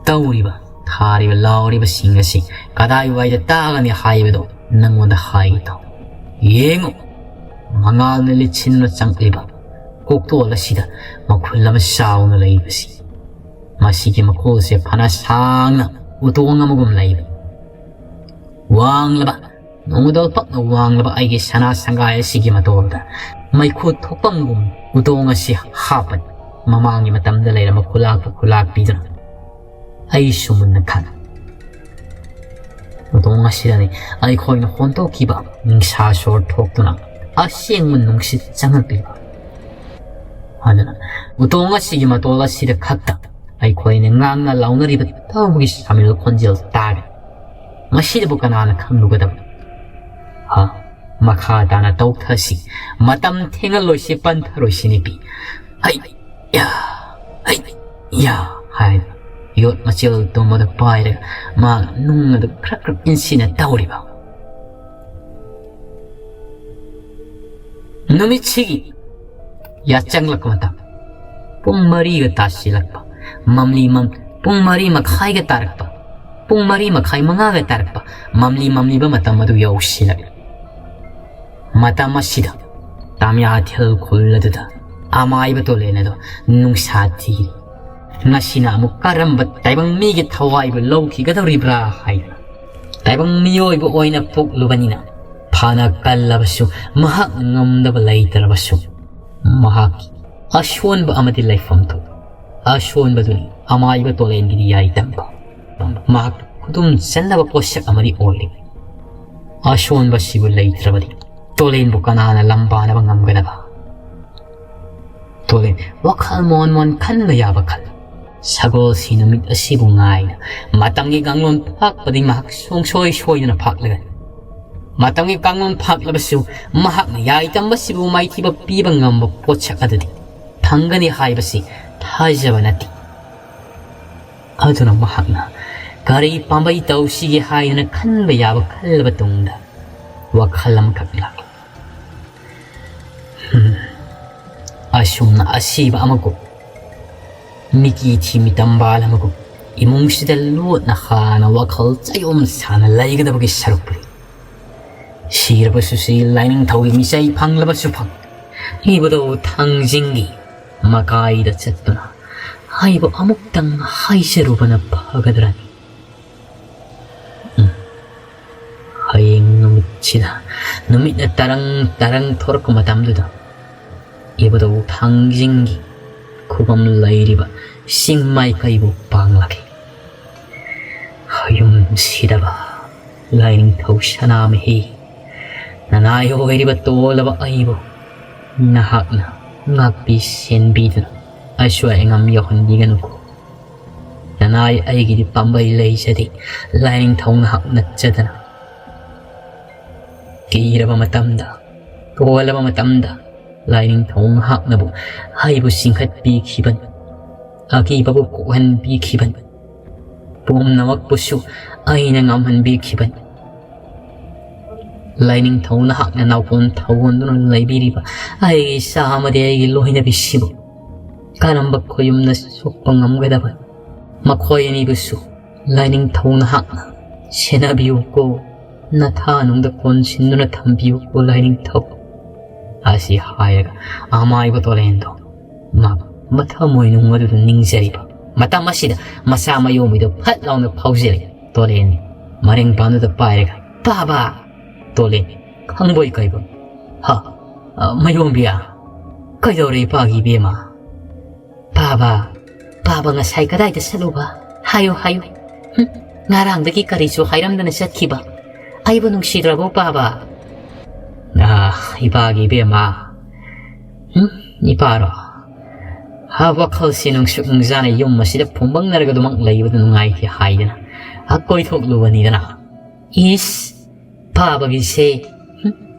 ꯇꯧꯔꯤꯕ, ꯊꯥꯔꯤꯕ, ꯂꯥꯎꯔꯤꯕꯁꯤꯡ ꯑꯁꯤ ꯀꯗꯥꯏꯋꯥꯏꯗ ꯇꯥꯒꯅꯤ ꯍꯥꯏꯕꯗꯣ ꯅꯪꯉꯣꯟꯗ ꯍꯥꯏꯒꯦ ꯇꯧ꯫ ꯌꯦꯡꯉꯨ, ꯃꯉꯥꯜꯅ ꯂꯤꯠꯁꯤꯟꯅ ꯆꯪꯂꯤꯕ ꯀꯣꯛꯇꯣꯜ ꯑꯁꯤꯗ ꯃꯈꯨꯜ ꯑꯃ ꯆꯥꯎꯅ ꯂꯩꯕꯁꯤ꯫ ꯃꯁꯤꯒꯤ ꯃꯈꯣꯜꯁꯦ ꯐꯅ ꯁꯥꯡꯅ ꯎꯇꯣꯡ ꯑꯃꯒꯨꯝ ꯂꯩꯕ꯫ ꯋꯥꯡꯂꯕ ꯅꯣꯡꯃꯗꯣꯜ ꯄꯛꯅ ꯋꯥꯡꯂꯕ ꯑꯩꯒꯤ ꯁꯅꯥ ꯁꯪꯒꯥꯏ ꯑꯁꯤꯒꯤ ꯃꯇꯣꯜꯗ ꯃꯩꯈꯨ ꯊꯣꯛꯐꯝꯒꯨꯝ ꯎꯇꯣꯡ ꯑꯁꯤ ꯍꯥꯞꯄꯅꯤ꯫ ꯃꯃꯥꯡꯒꯤ ꯃꯇꯝꯗ ꯂꯩꯔꯝꯕ ꯈꯨꯂꯥꯛꯄꯨ ꯈꯨꯂꯥꯛꯄꯤꯗꯨꯅ ꯑꯩꯁꯨ ꯃꯨꯟꯅ ꯈꯪꯏ꯫ ꯎꯇꯣꯡ ꯑꯁꯤꯗꯅꯤ ꯑꯩꯈꯣꯏꯅ ꯍꯣꯟꯗꯣꯛꯈꯤꯕ ꯅꯤꯡꯁꯥ ꯁꯣꯔ ꯊꯣꯛꯇꯨꯅ ꯑꯁꯦꯡꯕ ꯅꯨꯡꯁꯤꯠ ꯆꯪꯂꯛꯂꯤꯕ꯫ ꯑꯗꯨꯅ ꯎꯇꯣꯡ ꯑꯁꯤꯒꯤ ꯃꯇꯣꯜ ꯑꯁꯤꯗ ꯈꯛꯇ ꯑꯩꯈꯣꯏꯅ ꯉꯥꯡꯅ ꯂꯥꯎꯅꯔꯤꯕ ꯇꯧꯕꯒꯤ ꯁꯥꯃꯤꯜ ꯈꯣꯟꯖꯦꯜ ꯇꯥꯔꯦ꯫ ꯃꯁꯤꯗꯕꯨ ꯀꯅꯥꯅ ꯈꯪꯂꯨꯒꯗꯕ? ꯍꯥ? ꯃꯈꯥ ꯇꯥꯅ ꯇꯧꯊꯁꯤ꯫ ꯃꯇꯝ ꯊꯦꯡꯍꯜꯂꯣꯏꯁꯤ, ꯄꯟꯊꯔꯣꯏꯁꯤ ꯅꯨꯄꯤ꯫ ꯍꯩ ꯌꯥ, ꯍꯩ ꯌꯥ ꯍꯥꯏ ꯌꯣꯠ ꯃꯆꯦꯜ ꯇꯨꯝꯕꯗ ꯄꯥꯏꯔꯒ ꯃꯥ ꯅꯨꯡ ꯑꯗꯨ ꯈ꯭ꯔꯛ ꯈ꯭ꯔꯛ ꯏꯟꯁꯤꯟꯅ ꯇꯧꯔꯤꯕ꯫ ꯅꯨꯃꯤꯠꯁꯤꯒꯤ ꯌꯥꯆꯪꯂꯛꯄ ꯃꯇꯝ, ꯄꯨꯡ ꯃꯔꯤꯒ ꯇꯥꯁꯤꯜꯂꯛꯄ, ꯃꯝꯂꯤ ꯃꯝ-, ꯄꯨꯡ ꯃꯔꯤ ꯃꯈꯥꯏꯒ ꯇꯥꯔꯛꯄ, ꯄꯨꯡ ꯃꯔꯤ ꯃꯈꯥꯏ ꯃꯉꯥꯒ ꯇꯥꯔꯛꯄ, ꯃꯝꯂꯤ ꯃꯝꯂꯤꯕ ꯃꯇꯝ ꯑꯗꯨ ꯌꯧꯁꯤꯜꯂꯛꯂꯦ꯫ ꯃꯇꯝ ꯑꯁꯤꯗ ꯇꯥꯃꯤꯌꯥꯊꯦꯜ ꯈꯨꯜ ꯑꯗꯨꯗ ꯑꯃꯥꯏꯕ ꯇꯣꯂꯦꯟ ꯑꯗꯣ ꯅꯨꯡꯁꯥ ꯊꯤꯔꯤ꯫ ꯉꯁꯤꯅ ꯑꯃꯨꯛ ꯀꯔꯝꯕ ꯇꯥꯏꯕꯪ ꯃꯤꯒꯤ ꯊꯋꯥꯏꯕꯨ ꯂꯧꯈꯤꯒꯗꯧꯔꯤꯕ꯭ꯔꯥ ꯍꯥꯏꯅ꯫ ꯇꯥꯏꯕꯪ ꯃꯤꯑꯣꯏꯕ ꯑꯣꯏꯅ ꯄꯣꯛꯂꯨꯕꯅꯤꯅ ꯐꯅ ꯀꯜꯂꯕꯁꯨ, ꯃꯍꯥꯛꯅ ꯉꯝꯗꯕ ꯂꯩꯇ꯭ꯔꯕꯁꯨ, ꯃꯍꯥꯛꯀꯤ ꯑꯁꯣꯟꯕ ꯑꯃꯗꯤ ꯂꯩꯐꯝ ꯊꯣꯛꯏ꯫ ꯑꯁꯣꯟꯕꯗꯨꯅꯤ ꯑꯃꯥꯏꯕ ꯇꯣꯂꯦꯟꯒꯤꯗꯤ ꯌꯥꯏ ꯇꯝꯕ꯫ ꯃꯍꯥꯛ ꯈꯨꯗꯨꯝ ꯆꯟꯅꯕ ꯄꯣꯠꯁꯛ ꯑꯃꯗꯤ ꯑꯣꯏꯔꯤ꯫ ꯑꯁꯣꯟꯕꯁꯤꯕꯨ ꯂꯩꯇ꯭ꯔꯕꯗꯤ ꯇꯣꯂꯦꯟꯕꯨ ꯀꯅꯥꯅ ꯂꯝꯕꯥꯅꯕ ꯉꯝꯒꯗꯕ? ꯇꯣꯂꯦꯟ, ꯋꯥꯈꯜ ꯃꯣꯟ ꯃꯣꯟ ꯈꯟꯕ ꯌꯥꯕ ꯈꯜ꯫ ꯁꯒꯣꯜꯁꯤ ꯅꯨꯃꯤꯠ ꯑꯁꯤꯕꯨ ꯉꯥꯏꯅ ꯃꯇꯝꯒꯤ ꯀꯥꯡꯂꯣꯟ ꯐꯥꯛꯄꯗꯤ ꯃꯍꯥꯛ ꯁꯨꯡꯁꯣꯏ ꯁꯣꯏꯗꯅ ꯐꯥꯛꯂꯒꯅꯤ꯫ ꯃꯇꯝꯒꯤ ꯀꯥꯡꯂꯣꯟ ꯐꯥꯛꯂꯕꯁꯨ ꯃꯍꯥꯛꯅ ꯌꯥꯏꯇꯝꯕꯁꯤꯕꯨ ꯃꯥꯏꯊꯤꯕ ꯄꯤꯕ ꯉꯝꯕ ꯄꯣꯠꯁꯛ ꯑꯗꯨꯗꯤ ꯐꯪꯒꯅꯤ ꯍꯥꯏꯕꯁꯤ ꯊꯥꯖꯕ ꯅꯠꯇꯦ꯫ ꯑꯗꯨꯅ ꯃꯍꯥꯛꯅ ꯀꯔꯤ ꯄꯥꯝꯕꯩ ꯇꯧꯁꯤꯒꯦ ꯍꯥꯏꯗꯅ ꯈꯟꯕ ꯌꯥꯕ ꯈꯜꯂꯕ ꯇꯨꯡꯗ ꯋꯥꯈꯜ ꯑꯃꯈꯛ ꯂꯥꯛꯏ꯫ ꯍꯝ, ꯑꯁꯨꯝꯅ ꯑꯁꯤꯕ ꯑꯃꯒꯨꯝ, ꯃꯤꯀꯤ ꯊꯤꯃꯤ ꯇꯝꯕꯥꯜ ꯑꯃꯒꯨꯝ, ꯏꯃꯨꯡꯁꯤꯗ ꯂꯣꯠꯅ ꯍꯥꯟꯅ ꯋꯥꯈꯜ ꯆꯌꯣꯝ ꯁꯥꯅ ꯂꯩꯒꯗꯕꯒꯤ ꯁꯔꯨꯛꯄꯨꯗꯤ, ꯁꯤꯔꯕꯁꯨ ꯁꯤ, ꯂꯥꯏꯅꯤꯡꯊꯧꯒꯤ ꯃꯤꯆꯩ ꯐꯪꯂꯕꯁꯨ ꯐꯪ, ꯏꯕꯗꯧ ꯊꯥꯡꯖꯤꯡꯒꯤ ꯃꯀꯥꯏꯗ ꯆꯠꯇꯨꯅ ꯍꯥꯏꯕ ꯑꯃꯨꯛꯇꯪ ꯍꯥꯏꯖꯔꯨꯕꯅ ꯐꯒꯗ꯭ꯔꯅꯤ꯫ ꯎꯝ꯫ ꯍꯌꯦꯡ ꯅꯨꯃꯤꯠ ꯁꯤꯗ ꯅꯨꯃꯤꯠꯅ ꯇꯔꯪ ꯇꯔꯪ ꯊꯣꯔꯛꯄ ꯃꯇꯝꯗꯨꯗ ꯏꯕꯨꯙꯧ ꯊꯥꯡꯖꯤꯡꯒꯤ ꯈꯨꯕꯝ ꯂꯩꯔꯤꯕ ꯆꯤꯡ ꯃꯥꯏꯀꯩꯕꯨ ꯄꯥꯡꯂꯛꯏ꯫ ꯌꯨꯝ ꯁꯤꯗꯕ ꯂꯥꯏꯅꯤꯡꯊꯧ ꯁꯅꯥꯃꯍꯤ, ꯅꯅꯥꯏ ꯑꯣꯏꯔꯤꯕ ꯇꯣꯜꯂꯕ ꯑꯩꯕꯨ ꯅꯍꯥꯛꯅ ꯉꯥꯛꯄꯤ ꯁꯦꯟꯕꯤꯗꯨꯅ ꯑꯁꯣꯏ ꯑꯉꯥꯝ ꯌꯥꯎꯍꯟꯕꯤꯒꯅꯨꯀꯣ꯫ ꯅꯅꯥꯏ ꯑꯩꯒꯤꯗꯤ ꯄꯥꯝꯕꯩ ꯂꯩꯖꯗꯦ꯫ ꯂꯥꯏꯅꯤꯡꯊꯧ ꯅꯍꯥꯛ ꯅꯠꯆꯗꯅ ꯀꯤꯔꯕ ꯃꯇꯝꯗ, ꯀꯣꯜꯂꯕ ꯃꯇꯝꯗ ꯂꯥꯏꯅꯤꯡꯊꯧ ꯅꯍꯥꯛꯅꯕꯨ ꯑꯩꯕꯨ ꯆꯤꯡꯈꯠꯄꯤꯈꯤꯕꯅꯤ, ꯑꯀꯤꯕꯕꯨ ꯀꯣꯛꯍꯟꯕꯤꯈꯤꯕꯅꯤ꯫ ꯄꯨꯝꯅꯃꯛꯄꯨꯁꯨ ꯑꯩꯅ ꯉꯝꯍꯟꯕꯤꯈꯤꯕꯅꯤ꯫ ꯂꯥꯏꯅꯤꯡꯊꯧ ꯅꯍꯥꯛꯅ ꯅꯥꯎꯄꯣꯟ ꯊꯧꯒꯣꯟꯗꯨꯅ ꯂꯩꯕꯤꯔꯤꯕ ꯑꯩꯒꯤ ꯏꯆꯥ ꯑꯃꯗꯤ ꯑꯩꯒꯤ ꯂꯣꯏꯅꯕꯤꯁꯤꯕꯨ ꯀꯔꯝꯕ ꯈꯣꯌꯨꯝꯅ ꯁꯣꯛꯄ ꯉꯝꯒꯗꯕ? ꯃꯈꯣꯏ ꯑꯅꯤꯕꯨꯁꯨ ꯂꯥꯏꯅꯤꯡꯊꯧ ꯅꯍꯥꯛꯅ ꯁꯦꯟꯅꯕꯤꯌꯨꯀꯣ, ꯅꯊꯥꯅꯨꯡꯗ ꯀꯣꯟꯁꯤꯟꯗꯨꯅ ꯊꯝꯕꯤꯌꯨꯀꯣ ꯂꯥꯏꯅꯤꯡꯊꯧ꯫ ꯑꯁꯤ ꯍꯥꯏꯔꯒ ꯑꯃꯥꯏꯕ ꯇꯣꯂꯦꯟꯗꯣ ꯃꯥ ꯃꯊꯃꯣꯏꯅꯨꯡ ꯑꯗꯨꯗ ꯅꯤꯡꯖꯔꯤꯕ ꯃꯇꯝ ꯑꯁꯤꯗ ꯃꯆꯥ ꯃꯌꯣꯝꯕꯤꯗꯣ ꯐꯠ ꯂꯥꯎꯅ ꯐꯥꯎꯖꯔꯦ꯫ ꯇꯣꯂꯦꯟ ꯃꯔꯦꯡ ꯄꯥꯟꯗꯨꯗ ꯄꯥꯏꯔꯒ, "ꯄꯥꯕ!" ꯇꯣꯂꯦꯟ ꯈꯪꯕꯣꯏ ꯀꯩꯕꯣꯏ, "ꯍꯥ? ꯑ, ꯃꯌꯣꯝꯕꯤꯌꯥ? ꯀꯩꯗꯧꯔꯦ ꯏꯄꯥꯒꯤ ꯏꯕꯦꯝꯃ?" "ꯄꯥꯕ, ꯄꯥꯕ ꯉꯁꯥꯏ ꯀꯗꯥꯏꯗ ꯆꯠꯂꯨꯕ? ꯍꯥꯏꯌꯨ, ꯍꯥꯏꯌꯨ꯫ ꯍꯨꯝ, ꯉꯔꯥꯡꯗꯒꯤ ꯀꯔꯤꯁꯨ ꯍꯥꯏꯔꯝꯗꯅ ꯆꯠꯈꯤꯕ? ꯑꯩꯕꯨ ꯅꯨꯡꯁꯤꯗ꯭ꯔꯕꯣ ꯄꯥꯕ?" "ꯑꯥ, ꯏꯄꯥꯒꯤ ꯏꯕꯦꯝꯃ꯫ ꯍꯨꯝ, ꯏꯄꯥꯔꯣ? ꯍꯥ, ꯋꯥꯈꯜꯁꯦ ꯅꯨꯡꯁꯨꯛ ꯅꯨꯡꯖꯥꯅ ꯌꯨꯝ ꯑꯁꯤꯗ ꯐꯨꯝꯕꯪꯅꯔꯒ ꯑꯗꯨꯃꯛ ꯂꯩꯕꯗ ꯅꯨꯡꯉꯥꯏꯇꯦ ꯍꯥꯏꯗꯅ, ꯑ, ꯀꯣꯏꯊꯣꯛꯂꯨꯕꯅꯤꯗꯅ꯫" "ꯏꯁ, ꯄꯥꯕꯒꯤꯁꯦ, ꯍꯨꯝ,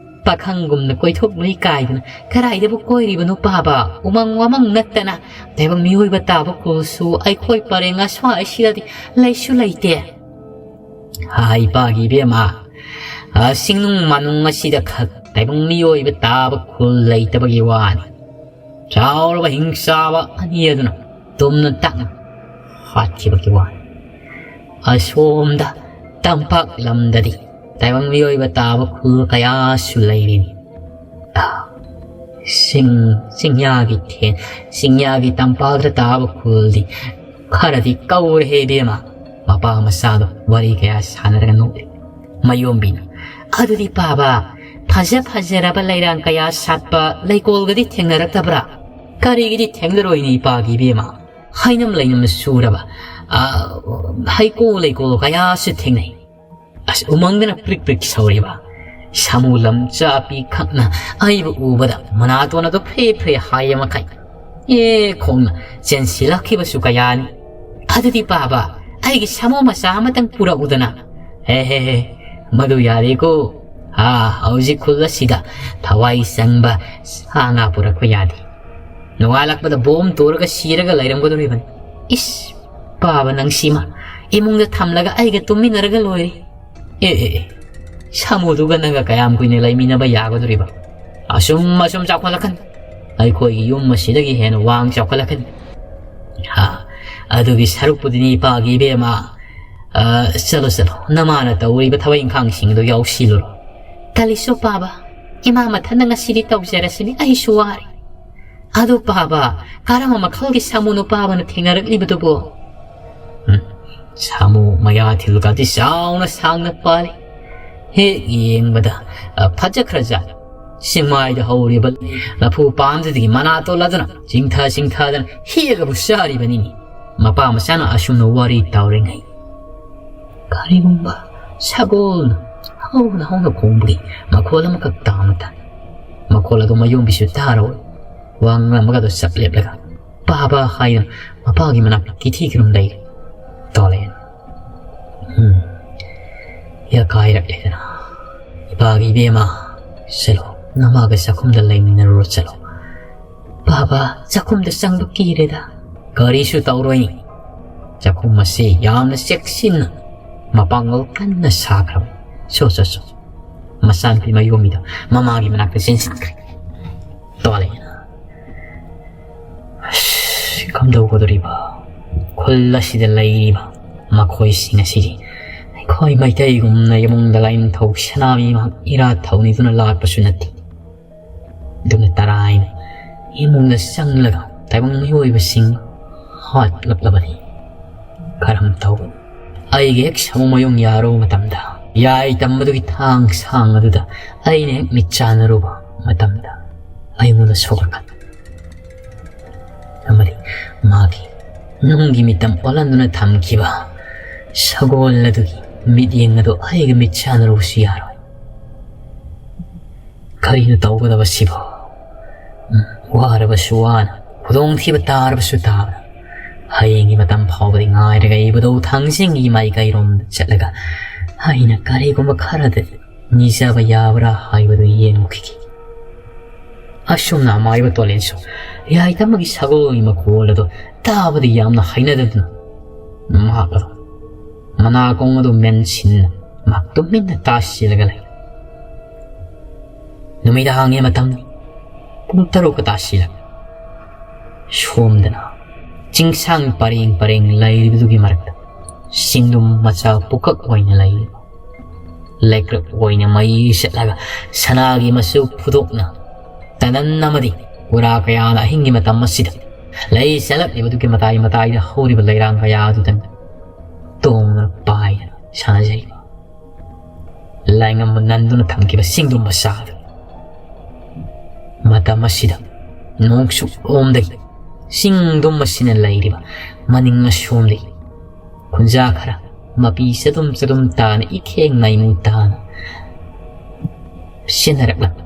ꯄꯥꯈꯪꯒꯨꯝꯅ ꯀꯣꯏꯊꯣꯛꯂꯨꯏ ꯀꯥꯏꯗꯅ ꯀꯗꯥꯏꯗꯕꯨ ꯀꯣꯏꯔꯤꯕꯅꯣ ꯄꯥꯕ? ꯎꯃꯪ ꯋꯥꯃꯪ ꯅꯠꯇꯅ ꯇꯥꯏꯕꯪ ꯃꯤꯑꯣꯏꯕ ꯇꯥꯕ ꯈꯨꯜꯁꯨ ꯑꯩꯈꯣꯏ ꯄꯔꯦꯡ ꯑꯁ꯭ꯋꯥꯏꯁꯤꯗꯗꯤ ꯂꯩꯁꯨ ꯂꯩꯇꯦ꯫" "ꯍꯥꯏ ꯏꯄꯥꯒꯤ ꯏꯕꯦꯝꯃ, ꯑ, ꯆꯤꯡꯅꯨꯡ ꯃꯥꯅꯨꯡ ꯑꯁꯤꯗ ꯈꯛ ꯇꯥꯏꯕꯪ ꯃꯤꯑꯣꯏꯕ ꯇꯥꯕ ꯈꯨꯜ ꯂꯩꯇꯕꯒꯤ ꯋꯥꯅꯤ꯫ ꯆꯥꯎꯔꯕ ꯍꯤꯡꯆꯥꯕ ꯑꯅꯤ ꯑꯗꯨꯅ ꯇꯨꯝꯅ ꯇꯥꯛꯅ ꯍꯥꯠꯈꯤꯕꯒꯤ ꯋꯥꯅꯤ꯫ ꯑꯁꯣꯝꯗ ꯇꯝꯄꯥꯛ ꯂꯝꯗꯗꯤ ꯇꯥꯏꯕꯪ ꯃꯤꯑꯣꯏꯕ ꯇꯥꯕ ꯈꯨꯜ ꯀꯌꯥꯁꯨ ꯂꯩꯔꯤꯅꯤ꯫ ꯑ, ꯆꯤꯡ, ꯆꯤꯡꯌꯥꯒꯤ ꯊꯦꯟ, ꯆꯤꯡꯌꯥꯒꯤ ꯇꯝꯄꯥꯛꯇ ꯇꯥꯕ ꯈꯨꯜꯗꯤ ꯈꯔꯗꯤ ꯀꯧꯔꯦꯍꯦ ꯏꯕꯦꯝꯃ꯫" ꯃꯄꯥ ꯃꯆꯥꯗꯣ ꯋꯥꯔꯤ ꯀꯌꯥ ꯁꯥꯟꯅꯔꯒ ꯅꯣꯛꯂꯤ꯫ ꯃꯌꯣꯝꯕꯤꯅ, ꯑꯗꯨꯗꯤ ꯄꯥꯕ, ꯐꯖ ꯐꯖꯔꯕ ꯂꯩꯔꯥꯡ ꯀꯌꯥ ꯁꯥꯠꯄ ꯂꯩꯀꯣꯜꯒꯗꯤ ꯊꯦꯡꯅꯔꯛꯇꯕ꯭ꯔꯥ? ꯀꯔꯤꯒꯤꯗꯤ ꯊꯦꯡꯅꯔꯣꯏꯅꯤ ꯏꯄꯥꯒꯤ ꯏꯕꯦꯝꯃ? ꯍꯩꯅꯝ ꯂꯩꯅꯝ ꯁꯨꯔꯕ, ꯑ, ꯍꯩꯀꯣꯜ ꯂꯩꯀꯣꯜ ꯀꯌꯥꯁꯨ ꯊꯦꯡꯅꯩ꯫ ꯑꯁ, ꯎꯃꯪꯗꯅ ꯄ꯭ꯔꯤꯛ ꯄ꯭ꯔꯤꯛ ꯁꯧꯔꯤꯕ ꯁꯥꯃꯨ ꯂꯝꯆꯥꯄꯤ ꯈꯛꯅ ꯑꯩꯕꯨ ꯎꯕꯗ ꯃꯅꯥꯇꯣꯟ ꯑꯗꯨ ꯐ꯭ꯔꯦ ꯐ꯭ꯔꯦ ꯍꯥꯏꯌꯦ ꯃꯈꯩ꯫ ꯑꯦ ꯈꯣꯡꯅ ꯆꯦꯟꯁꯤꯜꯂꯛꯈꯤꯕꯁꯨ ꯀꯌꯥꯅꯤ꯫ ꯑꯗꯨꯗꯤ ꯄꯥꯕ, ꯑꯩꯒꯤ ꯁꯥꯃꯨ ꯃꯆꯥ ꯑꯃꯇꯪ ꯄꯨꯔꯛꯎꯗꯅ꯫ ꯍꯦ ꯍꯦ ꯍꯦ, ꯃꯗꯨ ꯌꯥꯔꯦꯀꯣ꯫ ꯍꯥ, ꯍꯧꯖꯤꯛ ꯈꯨꯜ ꯑꯁꯤꯗ ꯊꯋꯥꯏ ꯆꯪꯕ ꯁꯥ ꯉꯥ ꯄꯨꯔꯛꯄ ꯌꯥꯗꯦ꯫ ꯅꯣꯡꯉꯥꯜꯂꯛꯄꯗ ꯕꯣꯝ ꯇꯨꯔꯒ ꯁꯤꯔꯒ ꯂꯩꯔꯝꯒꯗꯧꯔꯤꯕꯅꯤ꯫ ꯏꯁ, ꯄꯥꯕ ꯅꯪꯁꯤꯃ ꯏꯃꯨꯡꯗ ꯊꯝꯂꯒ ꯑꯩꯒ ꯇꯨꯝꯃꯤꯟꯅꯔꯒ ꯂꯣꯏꯔꯦ꯫ ꯑꯦ, ꯑꯦ, ꯑꯦ, ꯁꯥꯃꯨꯗꯨꯒ ꯅꯪꯒ ꯀꯌꯥꯝ ꯀꯨꯏꯅ ꯂꯩꯃꯤꯟꯅꯕ ꯌꯥꯒꯗꯧꯔꯤꯕ? ꯑꯁꯨꯝ, ꯑꯁꯨꯝ ꯆꯥꯎꯈꯠꯂꯛꯀꯅꯤ꯫ ꯑꯩꯈꯣꯏꯒꯤ ꯌꯨꯝ ꯑꯁꯤꯗꯒꯤ ꯍꯦꯟꯅ ꯋꯥꯡ ꯆꯥꯎꯈꯠꯂꯛꯀꯅꯤ꯫ ꯍꯥ, ꯑꯗꯨꯒꯤ ꯁꯔꯨꯛꯄꯨꯗꯤꯅꯤ ꯏꯄꯥꯒꯤ ꯏꯕꯦꯝꯃ, ꯑ, ꯆꯠꯂꯣ, ꯆꯠꯂꯣ, ꯅꯃꯥꯅ ꯇꯧꯔꯤꯕ ꯊꯕꯛ ꯏꯪꯈꯥꯡꯁꯤꯡꯗꯨ ꯌꯥꯎꯁꯤꯜꯂꯨꯔꯣ꯫ ꯇꯜꯂꯤꯁꯣ ꯄꯥꯕ, ꯏꯃꯥ ꯃꯊꯟꯇ ꯉꯁꯤꯗꯤ ꯇꯧꯖꯔꯁꯤꯅꯤ, ꯑꯩꯁꯨ ꯋꯥꯔꯦ꯫ ꯑꯗꯨ ꯄꯥꯕ, ꯀꯔꯝꯕ ꯃꯈꯜꯒꯤ ꯁꯥꯃꯨꯅꯣ ꯄꯥꯕꯅ ꯊꯦꯡꯅꯔꯛꯂꯤꯕꯗꯨꯕꯣ? ꯎꯝ, ꯁꯥꯃꯨ ꯃꯌꯥ ꯊꯤꯜꯒꯗꯤ ꯆꯥꯎꯅ ꯁꯥꯡꯅ ꯄꯥꯜꯂꯤ꯫ ꯍꯦꯛ ꯌꯦꯡꯕꯗ, ꯑ, ꯐꯖꯈ꯭ꯔꯖꯥꯠ꯫ ꯆꯤꯡꯃꯥꯏꯗ ꯍꯧꯔꯤꯕ ꯂꯐꯨ ꯄꯥꯝꯗꯨꯗꯒꯤ ꯃꯅꯥ ꯇꯣꯜꯂꯗꯨꯅ ꯆꯤꯡꯊ ꯆꯤꯡꯊꯗꯅ ꯍꯦꯛꯑꯒꯕꯨ ꯆꯥꯔꯤꯕꯅꯤꯅꯦ꯫ ꯃꯄꯥ ꯃꯆꯥꯅ ꯑꯁꯨꯝꯅ ꯋꯥꯔꯤ ꯇꯧꯔꯤꯉꯩ, ꯀꯔꯤꯒꯨꯝꯕ ꯁꯒꯣꯜꯅ ꯍꯧꯅ ꯍꯧꯅ ꯈꯣꯡꯕꯒꯤ ꯃꯈꯣꯜ ꯑꯃꯈꯛ ꯇꯥꯕ ꯇꯥꯏ꯫ ꯃꯈꯣꯜ ꯑꯗꯨ ꯃꯌꯣꯝꯕꯤꯁꯨ ꯇꯥꯔꯣꯏ꯫ ꯋꯥ ꯉꯥꯡꯂꯝꯕꯒ ꯑꯗꯨ ꯆꯞ ꯂꯦꯞꯂꯒ, "ꯄꯥꯕ" ꯍꯥꯏꯅ ꯃꯄꯥꯒꯤ ꯃꯅꯥꯛꯇ ꯀꯤꯊꯤ ꯀꯤꯔꯨꯝ ꯂꯩꯔꯤ꯫ ꯇꯣꯂꯦꯟ꯫ ꯎꯝ꯫ ꯌꯥꯀꯥꯏꯔꯛꯂꯦꯗꯅ꯫ ꯏꯄꯥꯒꯤ ꯏꯕꯦꯝꯃ, ꯆꯠꯂꯣ, ꯅꯃꯥꯒ ꯆꯥꯛꯈꯨꯝꯗ ꯂꯩꯃꯤꯟꯅꯔꯨꯔꯣ, ꯆꯠꯂꯣ꯫ "ꯄꯥꯕ, ꯆꯥꯛꯈꯨꯝꯗ ꯆꯪꯕ ꯀꯤꯔꯦꯗ꯫" "ꯀꯔꯤꯁꯨ ꯇꯧꯔꯣꯏ꯫ ꯆꯥꯛꯈꯨꯝ ꯑꯁꯤ ꯌꯥꯝꯅ ꯆꯦꯛꯁꯤꯟꯅ ꯃꯄꯥꯡꯒꯜ ꯀꯟꯅ ꯁꯥꯈ꯭ꯔꯕ꯫ ꯁꯣ, ꯁꯣ, ꯁꯣ꯫" ꯃꯆꯥꯅꯨꯄꯤ ꯃꯌꯣꯝꯕꯤꯗꯣ ꯃꯃꯥꯒꯤ ꯃꯅꯥꯛꯇ ꯆꯦꯟꯁꯤꯟꯈ꯭ꯔꯦ꯫ ꯇꯣꯂꯦꯟ꯫ ꯑꯁ, ꯀꯝꯗꯧꯒꯗꯧꯔꯤꯕ? ꯈꯨꯜ ꯑꯁꯤꯗ ꯂꯩꯔꯤꯕ ꯃꯈꯣꯏꯁꯤꯡ ꯑꯁꯤꯗꯤ ꯑꯩꯈꯣꯏ ꯃꯩꯇꯩꯒꯨꯝꯅ ꯏꯃꯨꯡꯗ ꯂꯥꯏꯅꯤꯡꯊꯧ ꯁꯅꯥꯃꯍꯤ ꯃꯍꯥꯛ ꯏꯔꯥꯠ ꯊꯧꯅꯤꯗꯨꯅ ꯂꯥꯛꯄꯁꯨ ꯅꯠꯇꯦ꯫ ꯑꯗꯨꯅ ꯇꯔꯥꯏꯅ ꯏꯃꯨꯡꯗ ꯆꯪꯂꯒ ꯇꯥꯏꯕꯪ ꯃꯤꯑꯣꯏꯕꯁꯤꯡ ꯍꯥꯠꯂꯛꯂꯕꯅꯤ꯫ ꯀꯔꯝ ꯇꯧꯕ? ꯑꯩꯒꯤ ꯍꯦꯛ ꯁꯥꯃꯨ ꯃꯌꯣꯝ ꯌꯥꯔꯨꯕ ꯃꯇꯝꯗ ꯌꯥꯏ ꯇꯝꯕꯗꯨꯒꯤ ꯊꯥꯡ ꯁꯥꯡ ꯑꯗꯨꯗ ꯑꯩꯅ ꯍꯦꯛ ꯃꯤꯠ ꯆꯥꯟꯅꯔꯨꯕ ꯃꯇꯝꯗ ꯑꯩꯉꯣꯟꯗ ꯁꯣꯛꯂꯛꯀꯅꯤ꯫ ꯑꯃꯗꯤ ꯃꯥꯒꯤ ꯅꯨꯡꯒꯤ ꯃꯤꯇꯝ ꯑꯣꯜꯍꯟꯗꯨꯅ ꯊꯝꯈꯤꯕ ꯁꯒꯣꯜ ꯑꯗꯨꯒꯤ ꯃꯤꯠꯌꯦꯡ ꯑꯗꯨ ꯑꯩꯒ ꯃꯤꯠ ꯆꯥꯟꯅꯔꯨꯕꯁꯨ ꯌꯥꯔꯣꯏ꯫ ꯀꯔꯤꯅꯣ ꯇꯧꯒꯗꯕꯁꯤꯕꯣ? ꯎꯝ, ꯋꯥꯔꯕꯁꯨ ꯋꯥꯅ, ꯈꯨꯗꯣꯡꯊꯤꯕ ꯇꯥꯔꯕꯁꯨ ꯇꯥꯕꯅ, ꯍꯌꯦꯡꯒꯤ ꯃꯇꯝ ꯐꯥꯎꯕꯗꯤ ꯉꯥꯏꯔꯒ ꯏꯕꯨꯙꯧ ꯊꯥꯡꯖꯤꯡꯒꯤ ꯃꯥꯏꯀꯩꯔꯣꯝꯗ ꯆꯠꯂꯒ ꯑꯩꯅ ꯀꯔꯤꯒꯨꯝꯕ ꯈꯔꯗꯤ ꯅꯤꯖꯕ ꯌꯥꯕ꯭ꯔꯥ ꯍꯥꯏꯕꯗꯨ ꯌꯦꯡꯂꯨꯈꯤꯒꯦ꯫ ꯑꯁꯨꯝꯅ ꯑꯃꯥꯏꯕ ꯇꯣꯂꯦꯟꯁꯨ ꯌꯥꯏꯇꯝꯕꯒꯤ ꯁꯒꯣꯜꯒꯤ ꯃꯈꯣꯜ ꯑꯗꯨ ꯇꯥꯕꯗ ꯌꯥꯝꯅ ꯍꯩꯅꯗꯗꯨꯅ ꯃꯍꯥꯛ ꯑꯗꯨ ꯃꯅꯥꯀꯣꯡ ꯑꯗꯨ ꯃꯦꯟꯁꯤꯟꯅ ꯃꯍꯥꯛ ꯇꯨꯃꯤꯟꯅ ꯇꯥꯁꯤꯜꯂꯒ ꯂꯩ꯫ ꯅꯨꯃꯤꯗꯥꯡꯒꯤ ꯃꯇꯝ ꯄꯨꯡ ꯇꯔꯨꯛꯀ ꯇꯥꯁꯤꯜꯂꯛ ꯁꯣꯝꯗꯅ ꯆꯤꯡꯁꯥꯡ ꯄꯔꯦꯡ ꯄꯔꯦꯡ ꯂꯩꯔꯤꯕꯗꯨꯒꯤ ꯃꯔꯛꯇ ꯆꯤꯡꯗꯨꯝ ꯃꯆꯥ ꯄꯨꯀꯛ ꯑꯣꯏꯅ ꯂꯩꯔꯤꯕ ꯂꯩꯀ꯭ꯔꯛ ꯑꯣꯏꯅ ꯃꯩ ꯆꯠꯂꯒ ꯁꯅꯥꯒꯤ ꯃꯆꯨ ꯐꯨꯗꯣꯛꯅ ꯇꯅꯟ ꯑꯃꯗꯤ ꯀꯨꯔꯥ ꯀꯌꯥꯅ ꯑꯍꯤꯡꯒꯤ ꯃꯇꯝ ꯑꯁꯤꯗ ꯂꯩ ꯆꯠꯂꯛꯂꯤꯕꯗꯨꯒꯤ ꯃꯇꯥꯏ ꯃꯇꯥꯏꯗ ꯍꯧꯔꯤꯕ ꯂꯩꯔꯥꯡ ꯀꯌꯥ ꯑꯗꯨꯗ ꯇꯣꯡꯗꯨꯅ ꯄꯥꯏꯗꯅ ꯁꯥꯟꯅꯖꯔꯤꯕ ꯂꯥꯏꯉꯝꯕ ꯅꯟꯗꯨꯅ ꯊꯝꯈꯤꯕ ꯆꯤꯡꯗꯨꯝ ꯃꯆꯥ ꯑꯗꯨ꯫ ꯃꯇꯝ ꯑꯁꯤꯗ ꯅꯣꯡꯆꯨꯞꯂꯣꯝꯗꯒꯤ ꯆꯤꯡꯗꯨꯝ ꯑꯁꯤꯅ ꯂꯩꯔꯤꯕ ꯃꯅꯤꯡ ꯑꯁꯣꯝꯗꯒꯤ ꯈꯨꯟꯖꯥ ꯈꯔ ꯃꯄꯤ ꯆꯗꯨꯝ ꯆꯗꯨꯝ ꯇꯥꯅ ꯏꯊꯦꯡ ꯅꯥꯏꯃꯨ ꯇꯥꯅ ꯆꯦꯟꯅꯔꯛꯂꯝꯃꯤ꯫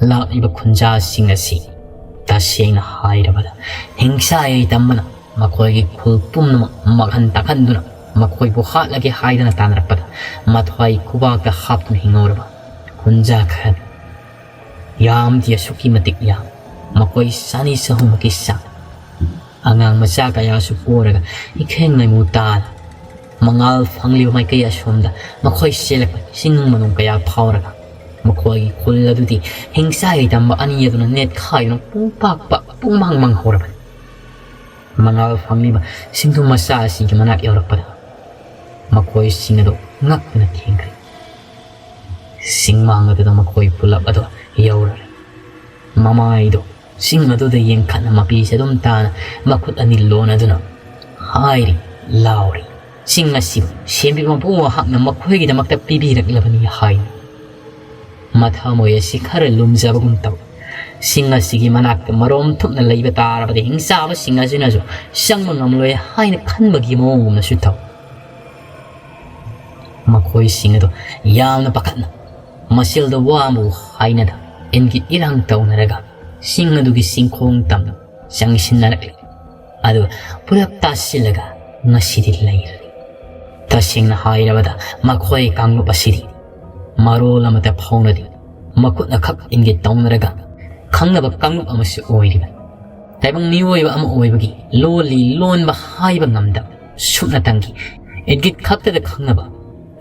ꯂꯥꯛꯂꯤꯕ ꯈꯨꯟꯖꯥꯁꯤꯡ ꯑꯁꯤ ꯇꯁꯦꯡꯅ ꯍꯥꯏꯔꯕꯗ ꯍꯤꯡꯁꯥ ꯌꯥꯏꯇꯝꯕꯅ ꯃꯈꯣꯏꯒꯤ ꯈꯨꯜ ꯄꯨꯝꯅꯃꯛ ꯃꯥꯡꯍꯟ ꯇꯥꯛꯍꯟꯗꯨꯅ ꯃꯈꯣꯏꯕꯨ ꯍꯥꯠꯂꯒꯦ ꯍꯥꯏꯗꯅ ꯇꯥꯟꯅꯔꯛꯄꯗ ꯃꯊ꯭ꯋꯥꯏ ꯈꯨꯕꯥꯛꯇ ꯍꯥꯞꯇꯨꯅ ꯍꯤꯡꯍꯧꯔꯕ ꯈꯨꯟꯖꯥ ꯈꯔ ꯌꯥꯝꯗꯤ ꯑꯁꯨꯛꯀꯤ ꯃꯇꯤꯛ ꯌꯥꯝ, ꯃꯈꯣꯏ ꯆꯅꯤ ꯆꯍꯨꯝꯃꯨꯛꯀꯤ ꯆꯥꯡ꯫ ꯑꯉꯥꯡ ꯃꯆꯥ ꯀꯌꯥꯁꯨ ꯄꯣꯔꯒ ꯏꯈꯦꯡ ꯂꯩꯃꯨ ꯇꯥꯅ ꯃꯉꯥꯜ ꯐꯪꯂꯤꯕ ꯃꯥꯏꯀꯩ ꯑꯁꯣꯝꯗ ꯃꯈꯣꯏ ꯆꯦꯜꯂꯛꯄ ꯏꯁꯤꯡ ꯃꯅꯨꯡ ꯀꯌꯥ ꯐꯥꯎꯔꯒ ꯃꯈꯣꯏꯒꯤ ꯈꯨꯜ ꯑꯗꯨꯗꯤ ꯍꯤꯡꯆꯥꯏ ꯇꯝꯕ ꯑꯅꯤ ꯑꯗꯨꯅ ꯅꯦꯠꯈꯥꯏꯗꯨꯅ ꯄꯨꯡ ꯄꯥꯛꯄ ꯄꯨꯡ ꯃꯥꯡ ꯃꯥꯡꯍꯧꯔꯕꯅꯤ꯫ ꯃꯉꯥꯜ ꯐꯪꯂꯤꯕ ꯁꯤꯡꯗꯨ ꯃꯆꯥ ꯑꯁꯤꯒꯤ ꯃꯅꯥꯛ ꯌꯧꯔꯛꯄꯗ ꯃꯈꯣꯏꯁꯤꯡ ꯑꯗꯨ ꯉꯛꯇꯨꯅ ꯊꯦꯡꯈ꯭ꯔꯦ꯫ ꯆꯤꯡꯃꯥꯡ ꯑꯗꯨꯗ ꯃꯈꯣꯏ ꯄꯨꯂꯞ ꯑꯗꯨ ꯌꯧꯔꯔꯦ꯫ ꯃꯃꯥꯏꯗꯣ ꯆꯤꯡ ꯑꯗꯨꯗ ꯌꯦꯡꯈꯠꯅ ꯃꯄꯤꯁꯦ ꯑꯗꯨꯝ ꯇꯥꯅ ꯃꯈꯨꯠ ꯑꯅꯤ ꯂꯣꯟꯅꯗꯨꯅ ꯍꯥꯏꯔꯤ, ꯂꯥꯎꯔꯤ꯫ ꯆꯤꯡ ꯑꯁꯤꯕꯨ ꯁꯦꯝꯕꯤꯕ ꯃꯄꯨ ꯃꯍꯥꯛꯅ ꯃꯈꯣꯏꯒꯤꯗꯃꯛꯇ ꯄꯤꯕꯤꯔꯛꯂꯕꯅꯤ ꯍꯥꯏꯅ꯫ ꯃꯊꯃꯣꯏ ꯑꯁꯤ ꯈꯔ ꯂꯨꯝꯖꯕꯒꯨꯝ ꯇꯧꯏ꯫ ꯆꯤꯡ ꯑꯁꯤꯒꯤ ꯃꯅꯥꯛꯇ ꯃꯔꯣꯝ ꯊꯨꯞꯅ ꯂꯩꯕ ꯇꯥꯔꯕꯗꯤ ꯍꯤꯡꯆꯥꯕꯁꯤꯡ ꯑꯁꯤꯅꯁꯨ ꯆꯪꯕ ꯉꯝꯂꯣꯏ ꯍꯥꯏꯅ ꯈꯟꯕꯒꯤ ꯃꯑꯣꯡꯒꯨꯝꯅꯁꯨ ꯇꯧꯏ꯫ ꯃꯈꯣꯏꯁꯤꯡ ꯑꯗꯨ ꯌꯥꯝꯅ ꯄꯥꯈꯠꯅ ꯃꯁꯦꯜꯗ ꯋꯥ ꯑꯃꯕꯨ ꯍꯥꯏꯅꯗ ꯏꯟꯒꯤ ꯏꯔꯥꯡ ꯇꯧꯅꯔꯒ ꯆꯤꯡ ꯑꯗꯨꯒꯤ ꯆꯤꯡꯈꯣꯡ ꯇꯝꯅ ꯆꯪꯁꯤꯟꯅꯔꯛꯂꯤ꯫ ꯑꯗꯨꯒ ꯄꯨꯂꯞ ꯇꯥꯁꯤꯜꯂꯒ ꯉꯁꯤꯗꯤ ꯂꯩꯔꯅꯤ꯫ ꯇꯁꯦꯡꯅ ꯍꯥꯏꯔꯕꯗ ꯃꯈꯣꯏ ꯀꯥꯡꯂꯨꯞ ꯑꯁꯤꯗꯤ ꯃꯔꯣꯜ ꯑꯃꯇ ꯐꯥꯎꯅꯗꯦ꯫ ꯃꯈꯨꯠꯅ ꯈꯛ ꯏꯟꯒꯦ ꯇꯧꯅꯔꯒ ꯈꯪꯅꯕ ꯀꯥꯡꯂꯨꯞ ꯑꯃꯁꯨ ꯑꯣꯏꯔꯤꯕꯅꯤ꯫ ꯇꯥꯏꯕꯪ ꯃꯤꯑꯣꯏꯕ ꯑꯃ ꯑꯣꯏꯕꯒꯤ ꯂꯣꯜꯂꯤ ꯂꯣꯟꯕ ꯍꯥꯏꯕ ꯉꯝꯗꯕ ꯁꯨꯞꯅꯇꯪꯒꯤ ꯏꯪꯒꯤꯠ ꯈꯛꯇꯗ ꯈꯪꯅꯕ,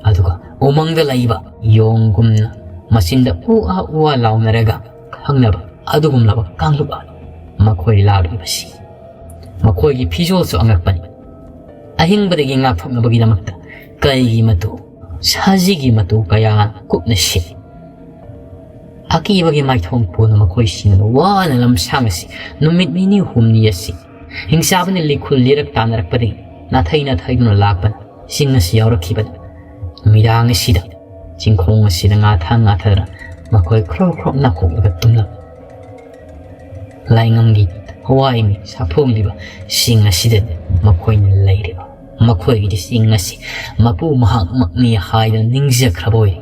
ꯑꯗꯨꯒ ꯎꯃꯪꯗ ꯂꯩꯕ ꯌꯣꯡꯒꯨꯝꯅ ꯃꯆꯤꯟꯗ ꯎ ꯑꯥ ꯎ ꯑꯥ ꯂꯥꯎꯅꯔꯒ ꯈꯪꯅꯕ ꯑꯗꯨꯒꯨꯝꯂꯕ ꯀꯥꯡꯂꯨꯞ ꯑꯃ ꯃꯈꯣꯏ ꯂꯥꯛꯂꯤꯕꯁꯤ꯫ ꯃꯈꯣꯏꯒꯤ ꯐꯤꯖꯣꯜꯁꯨ ꯑꯉꯛꯄꯅꯤ꯫ ꯑꯍꯤꯡꯕꯗꯒꯤ ꯉꯥꯛꯊꯣꯛꯅꯕꯒꯤꯗꯃꯛꯇ ꯀꯩꯒꯤ ꯃꯇꯨ, ꯁꯥꯖꯤꯒꯤ ꯃꯇꯨ ꯀꯌꯥ ꯀꯨꯞꯅ ꯁꯦꯝꯃꯤ꯫ ꯑꯀꯤꯕꯒꯤ ꯃꯥꯏꯊꯣꯡ ꯄꯣꯟꯅ ꯃꯈꯣꯏꯁꯤꯡꯅ ꯋꯥꯅ ꯂꯝꯁꯥꯡ ꯑꯁꯤ ꯅꯨꯃꯤꯠ ꯅꯤꯅꯤ ꯍꯨꯝꯅꯤ ꯑꯁꯤ ꯍꯤꯡꯆꯥꯕꯅ ꯂꯤꯈꯨꯜ ꯂꯤꯔꯛ ꯇꯥꯟꯅꯔꯛꯄꯗꯒꯤ ꯅꯥꯊꯩ ꯅꯥꯊꯩꯗꯨꯅ ꯂꯥꯛꯄꯅ ꯆꯤꯡ ꯑꯁꯤ ꯌꯥꯎꯔꯛꯈꯤꯕꯅꯤ꯫ ꯅꯨꯃꯤꯗꯥꯡ ꯑꯁꯤꯗ ꯆꯤꯡꯈꯣꯡ ꯑꯁꯤꯗ ꯉꯥꯊꯥ ꯉꯥꯊꯥꯗꯨꯅ ꯃꯈꯣꯏ ꯈ꯭ꯔꯣꯛ ꯈ꯭ꯔꯣꯛ ꯅꯥꯈꯣꯛꯂꯒ ꯇꯨꯝꯂꯝꯃꯤ꯫ ꯂꯥꯏꯉꯝꯒꯤ ꯍꯋꯥꯏ ꯃꯤ ꯁꯥꯐꯣꯡꯂꯤꯕ ꯆꯤꯡ ꯑꯁꯤꯗꯅꯤ ꯃꯈꯣꯏꯅ ꯂꯩꯔꯤꯕ꯫ ꯃꯈꯣꯏꯒꯤꯗꯤ ꯆꯤꯡ ꯑꯁꯤ ꯃꯄꯨ ꯃꯍꯥꯛꯃꯛꯅꯤ ꯍꯥꯏꯗꯨꯅ ꯅꯤꯡꯖꯈ꯭ꯔꯕ ꯑꯣꯏꯔꯦ꯫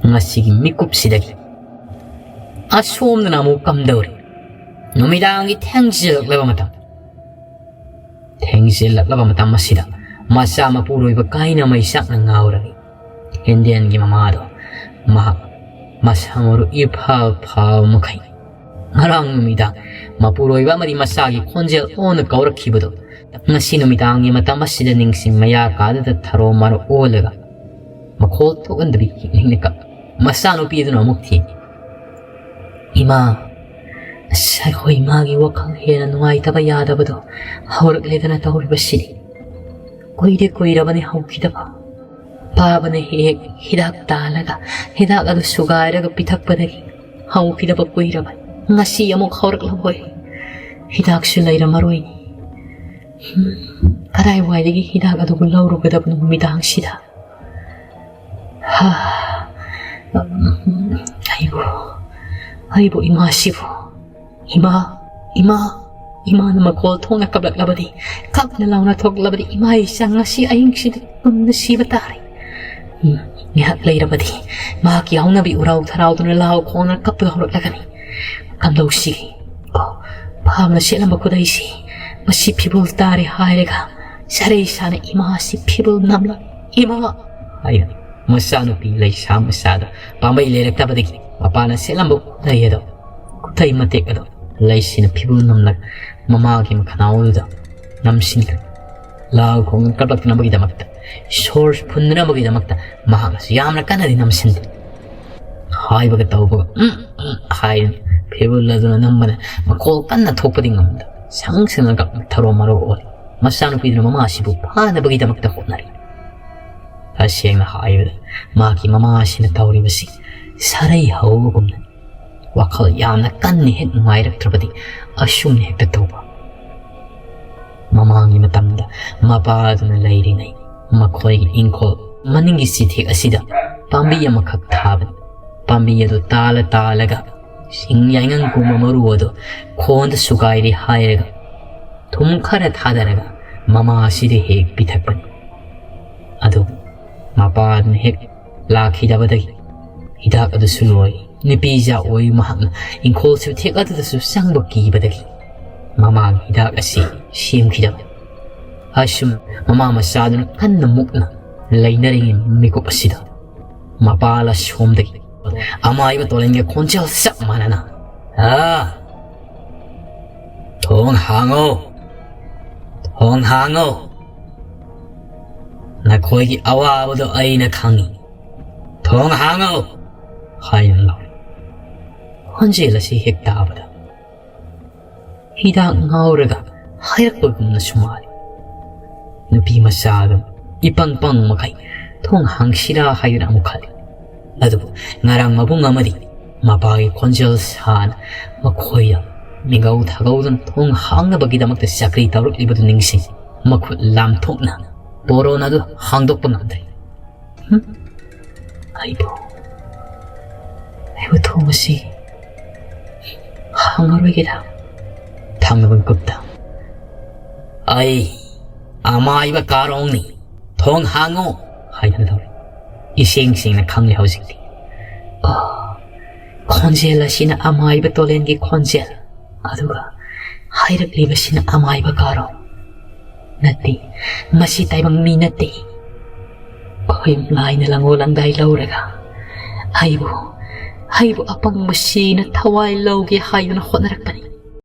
ꯉꯁꯤꯒꯤ ꯃꯤꯀꯨꯞꯁꯤꯗꯒꯤ ꯑꯁꯣꯝꯗꯅ ꯑꯃꯨꯛ ꯀꯝꯗꯧꯔꯤ? ꯅꯨꯃꯤꯗꯥꯡꯒꯤ ꯊꯦꯡꯖꯤꯜꯂꯛꯂꯕ ꯃꯇꯝ꯫ ꯊꯦꯡꯖꯤꯜꯂꯛꯂꯕ ꯃꯇꯝ ꯑꯁꯤꯗ ꯃꯆꯥ ꯃꯄꯨꯔꯣꯏꯕ ꯀꯥꯏꯅ ꯃꯩꯆꯥꯛꯅ ꯉꯥꯎꯔꯝꯃꯤ꯫ ꯏꯟꯗꯤꯌꯟꯒꯤ ꯃꯃꯥꯗꯣ ꯃꯍꯥꯛ ꯃꯁꯥ ꯃꯔꯨ ꯏꯐ ꯐꯕ ꯃꯈꯩ ꯉꯔꯥꯡ ꯅꯨꯃꯤꯗꯥꯡ ꯃꯄꯨꯔꯣꯏꯕ ꯑꯃꯗꯤ ꯃꯆꯥꯒꯤ ꯈꯣꯟꯖꯦꯜ ꯑꯣꯟꯅ ꯀꯧꯔꯛꯈꯤꯕꯗꯣ ꯉꯁꯤ ꯅꯨꯃꯤꯗꯥꯡꯒꯤ ꯃꯇꯝ ꯑꯁꯤꯗ ꯅꯤꯡꯁꯤꯡ ꯃꯌꯥ ꯀꯥꯗꯨꯗ ꯊꯔꯣ ꯃꯥꯔꯣ ꯑꯣꯜꯂꯒ ꯃꯈꯣꯜ ꯊꯣꯛꯍꯟꯗꯕꯤ ꯍꯤꯡ ꯍꯤꯡꯅ ꯀꯞ꯫ ꯃꯆꯥꯅꯨꯄꯤ ꯑꯗꯨꯅ ꯑꯃꯨꯛ ꯊꯦꯝꯃꯤ, "ꯏꯃꯥ, ꯑꯁ, ꯑꯩꯈꯣꯏ ꯏꯃꯥꯒꯤ ꯋꯥꯈꯜ ꯍꯦꯟꯅ ꯅꯨꯡꯉꯥꯏꯇꯕ ꯌꯥꯗꯕꯗꯣ ꯍꯧꯔꯛꯂꯦꯗꯅ ꯇꯧꯔꯤꯕꯁꯤꯗꯤ꯫ ꯀꯨꯏꯗꯤ ꯀꯨꯏꯔꯕꯅꯤ ꯍꯧꯈꯤꯗꯕ꯫ ꯄꯥꯕꯅ ꯍꯦꯛ ꯍꯦꯛ ꯍꯤꯗꯥꯛ ꯇꯥꯜꯂꯒ ꯍꯤꯗꯥꯛ ꯑꯗꯨ ꯁꯨꯒꯥꯏꯔꯒ ꯄꯤꯊꯛꯄꯗꯒꯤ ꯍꯧꯈꯤꯗꯕ ꯀꯨꯏꯔꯕꯅꯤ꯫ ꯉꯁꯤ ꯑꯃꯨꯛ ꯍꯧꯔꯛꯂꯕꯣꯏ꯫ ꯍꯤꯗꯥꯛꯁꯨ ꯂꯩꯔꯝꯃꯔꯣꯏꯅꯤ꯫ ꯍꯝ, ꯀꯗꯥꯏꯋꯥꯏꯗꯒꯤ ꯍꯤꯗꯥꯛ ꯑꯗꯨꯕꯨ ꯂꯧꯔꯨꯒꯗꯕꯅꯣ ꯅꯨꯃꯤꯗꯥꯡꯁꯤꯗ? ꯍꯥ, ꯑꯩꯕꯨ, ꯑꯩꯕꯨ ꯏꯃꯥꯁꯤꯕꯨ, ꯏꯃꯥ, ꯏꯃꯥ, ꯏꯃꯥꯅ ꯃꯈꯣꯜ ꯊꯣꯛꯅ ꯀꯞꯂꯛꯂꯕꯗꯤ, ꯀꯞꯅ ꯂꯥꯎꯅ ꯊꯣꯛꯂꯕꯗꯤ, ꯏꯃꯥ ꯏꯆꯥ ꯉꯁꯤ ꯑꯍꯤꯡꯁꯤꯗ ꯄꯨꯟꯅ ꯁꯤꯕ ꯇꯥꯔꯦ꯫ ꯎꯝ, ꯉꯥꯏꯍꯥꯛ ꯂꯩꯔꯕꯗꯤ ꯃꯍꯥꯛꯀꯤ ꯍꯧꯅꯕꯤ ꯎꯔꯥꯎ ꯊꯔꯥꯎꯗꯨꯅ ꯂꯥꯎ ꯈꯣꯡꯗꯅ ꯀꯞꯄꯒ ꯍꯧꯔꯛꯂꯒꯅꯤ꯫ ꯀꯝꯗꯧꯁꯤꯒꯦ? ꯀꯣ, ꯐꯥꯝꯅ ꯁꯦꯠꯂꯝꯕ ꯈꯨꯗꯩꯁꯤ ꯃꯁꯤ ꯐꯤꯕꯨꯜ ꯇꯥꯔꯦ ꯍꯥꯏꯔꯒ ꯁꯔꯩ ꯁꯥꯅ ꯏꯃꯥꯁꯤ ꯐꯤꯕꯨꯜ ꯅꯝꯂ, "ꯏꯃꯥ!" ꯍꯥꯏꯅ ꯃꯆꯥꯅꯨꯄꯤ ꯂꯩꯁꯥ ꯃꯆꯥꯗ ꯄꯥꯝꯕꯩ ꯂꯩꯔꯛꯇꯕꯗꯒꯤ ꯃꯄꯥꯅ ꯁꯦꯠꯂꯝꯕ ꯈꯨꯗꯩ ꯑꯗꯣ, ꯈꯨꯗꯩ ꯃꯇꯦꯛ ꯑꯗꯣ ꯂꯩꯁꯤꯅ ꯐꯤꯕꯨꯜ ꯅꯝꯂꯒ ꯃꯃꯥꯒꯤ ꯃꯈꯅꯥꯎꯗꯨꯗ ꯅꯝꯁꯤꯟꯈ꯭ꯔꯦ꯫ ꯂꯥꯎ ꯈꯣꯡ ꯀꯠꯂꯛꯅꯕꯒꯤꯗꯃꯛꯇ, ꯁꯣꯔ ꯐꯨꯟꯅꯅꯕꯒꯤꯗꯃꯛꯇ ꯃꯍꯥꯛꯅꯁꯨ ꯌꯥꯝꯅ ꯀꯟꯅꯗꯤ ꯅꯝꯁꯤꯟꯗꯦ꯫ ꯍꯥꯏꯕꯒ ꯇꯧꯕꯒ "ꯎꯝ, ꯎꯝ" ꯍꯥꯏꯔꯅꯤ꯫ ꯐꯤꯕꯨꯜ ꯑꯗꯨꯅ ꯅꯝꯕꯅ ꯃꯈꯣꯜ ꯀꯟꯅ ꯊꯣꯛꯄꯗꯤ ꯉꯝꯗ, ꯁꯪ ꯁꯪꯅ ꯀꯞꯅ ꯊꯔꯣ ꯃꯔꯣ ꯑꯣꯜꯂꯤ꯫ ꯃꯆꯥꯅꯨꯄꯤꯗꯨꯅ ꯃꯃꯥ ꯑꯁꯤꯕꯨ ꯐꯥꯅꯕꯒꯤꯗꯃꯛꯇ ꯍꯣꯠꯅꯔꯤ꯫ ꯇꯁꯦꯡꯅ ꯍꯥꯏꯕꯗ, ꯃꯍꯥꯛꯀꯤ ꯃꯃꯥ ꯑꯁꯤꯅ ꯇꯧꯔꯤꯕꯁꯤ ꯁꯥꯔꯩ ꯍꯧꯕꯒꯨꯝꯅ, ꯋꯥꯈꯜ ꯌꯥꯝꯅ ꯀꯟꯅ ꯍꯦꯛ ꯅꯨꯡꯉꯥꯏꯔꯛꯇ꯭ꯔꯕꯗꯤ ꯑꯁꯨꯝꯅ ꯍꯦꯛꯇ ꯇꯧꯕ꯫ ꯃꯃꯥꯡꯒꯤ ꯃꯇꯝꯗ ꯃꯄꯥꯗꯨꯅ ꯂꯩꯔꯤꯉꯩ ꯃꯈꯣꯏꯒꯤ ꯏꯪꯈꯣꯜ ꯃꯅꯤꯡꯒꯤ ꯆꯤꯊꯦꯛ ꯑꯁꯤꯗ ꯄꯥꯝꯕꯤ ꯑꯃꯈꯛ ꯊꯥꯕꯅꯤ꯫ ꯄꯥꯝꯕꯤ ꯑꯗꯨ ꯇꯥꯜꯂ ꯇꯥꯜꯂꯒ ꯁꯤꯡ ꯌꯥꯏꯉꯪ ꯀꯨꯝꯕ ꯃꯔꯨ ꯑꯗꯨ ꯈꯣꯟꯗ ꯁꯨꯒꯥꯏꯔꯦ ꯍꯥꯏꯔꯒ ꯊꯨꯝ ꯈꯔ ꯊꯥꯗꯔꯒ ꯃꯃꯥ ꯑꯁꯤꯗ ꯍꯦꯛ ꯄꯤꯊꯛꯄꯅꯤ꯫ ꯑꯗꯨꯕꯨ ꯃꯄꯥꯗꯨꯅ ꯍꯦꯛ ꯂꯥꯛꯈꯤꯗꯕꯗꯒꯤ ꯍꯤꯗꯥꯛ ꯑꯗꯨꯁꯨ ꯂꯣꯏ꯫ ꯅꯨꯄꯤꯖꯥ ꯑꯣꯏ ꯃꯍꯥꯛꯅ ꯏꯪꯈꯣꯜ ꯆꯤꯊꯦꯛ ꯑꯗꯨꯗꯁꯨ ꯆꯪꯕ ꯀꯤꯕꯗꯒꯤ ꯃꯃꯥꯒꯤ ꯍꯤꯗꯥꯛ ꯑꯁꯤ ꯁꯦꯝꯈꯤꯗꯕꯅꯤ꯫ ꯑꯁꯨꯝ ꯃꯃꯥ ꯃꯆꯥꯗꯨꯅ ꯀꯟꯅ ꯃꯨꯛꯅ ꯂꯩꯅꯔꯤꯉꯩ ꯃꯤꯀꯨꯞ ꯑꯁꯤꯗ ꯃꯄꯥ ꯂꯥꯁꯣꯝꯗꯒꯤ ꯑꯃꯥꯏꯕ ꯇꯣꯂꯦꯟꯒ ꯈꯣꯟꯖꯦꯜ ꯆꯞ ꯃꯥꯟꯅꯅ, "ꯑꯥ! ꯊꯣꯡ ꯍꯥꯡꯉꯣ! ꯊꯣꯡ ꯍꯥꯡꯉꯣ! ꯅꯈꯣꯏꯒꯤ ꯑꯋꯥꯕꯗꯣ ꯑꯩꯅ ꯈꯪꯏ꯫ ꯊꯣꯡ ꯍꯥꯡꯉꯣ!" ꯍꯥꯏꯅ ꯂꯥꯎꯏ꯫ ꯈꯣꯟꯖꯦꯜ ꯑꯁꯤ ꯍꯦꯛ ꯇꯥꯕꯗ ꯍꯤꯗꯥꯛ ꯉꯥꯎꯔꯒ ꯍꯥꯏꯔꯛꯄꯒꯨꯝꯅꯁꯨ ꯃꯥꯜꯂꯤ꯫ ꯅꯨꯄꯤ ꯃꯆꯥ ꯑꯗꯨ ꯏꯄꯪ ꯄꯪ ꯃꯈꯩ ꯊꯣꯡ ꯍꯥꯡꯁꯤꯔꯥ ꯍꯥꯏꯗꯨꯅ ꯑꯃꯨꯛ ꯈꯜꯂꯤ꯫ ꯑꯗꯨꯕꯨ ꯉꯔꯥꯡ ꯃꯕꯨꯡ ꯑꯃꯗꯤ ꯃꯄꯥꯒꯤ ꯈꯣꯟꯖꯦꯜ ꯁꯥꯅ ꯃꯈꯣꯏꯗ ꯃꯤꯒꯧ ꯊꯥꯒꯧꯗꯨꯅ ꯊꯣꯡ ꯍꯥꯡꯅꯕꯒꯤꯗꯃꯛꯇ ꯆꯀ꯭ꯔꯤ ꯇꯧꯔꯛꯂꯤꯕꯗꯨ ꯅꯤꯡꯁꯤꯡ꯫ ꯃꯈꯨꯠ ꯂꯥꯝꯊꯣꯛꯅ ꯄꯣꯔꯣꯟ ꯑꯗꯨ ꯍꯥꯡꯗꯣꯛꯄ ꯉꯝꯗ꯭ꯔꯦ꯫ "ꯍꯨꯝ? ꯑꯩꯕꯨ, ꯑꯩꯕꯨ ꯊꯣꯡ ꯑꯁꯤ ꯍꯥꯡꯉꯔꯣꯏꯒꯦꯔꯥ?" ꯊꯪꯅꯕ ꯃꯤꯀꯨꯞꯇ, "ꯑꯩ ꯑꯃꯥꯏꯕ ꯀꯥꯔꯣꯡꯅꯤ, ꯊꯣꯡ ꯍꯥꯡꯉꯣ" ꯍꯥꯏꯗꯨꯅ ꯂꯧꯔꯤ꯫ ꯏꯁꯦꯡ ꯁꯦꯡꯅ ꯈꯪꯂꯦ ꯍꯧꯖꯤꯛꯇꯤ꯫ ꯑꯣ, ꯈꯣꯟꯖꯦꯜ ꯑꯁꯤꯅ ꯑꯃꯥꯏꯕ ꯇꯣꯂꯦꯟꯒꯤ ꯈꯣꯟꯖꯦꯜ, ꯑꯗꯨꯒ ꯍꯥꯏꯔꯛꯂꯤꯕꯁꯤꯅ ꯑꯃꯥꯏꯕ ꯀꯥꯔꯣꯡ꯫ ꯅꯠꯇꯦ, ꯃꯁꯤ ꯇꯥꯏꯕꯪ ꯃꯤ ꯅꯠꯇꯦ꯫ ꯈꯣꯏ ꯂꯥꯏꯅ ꯂꯪꯒꯣ ꯂꯪꯗꯥꯏ ꯂꯧꯔꯒ ꯑꯩꯕꯨ, ꯑꯩꯕꯨ ꯑꯄꯪꯕꯁꯤꯅ ꯊꯋꯥꯏ ꯂꯧꯒꯦ ꯍꯥꯏꯗꯨꯅ ꯍꯣꯠꯅꯔꯛꯄꯅꯤ꯫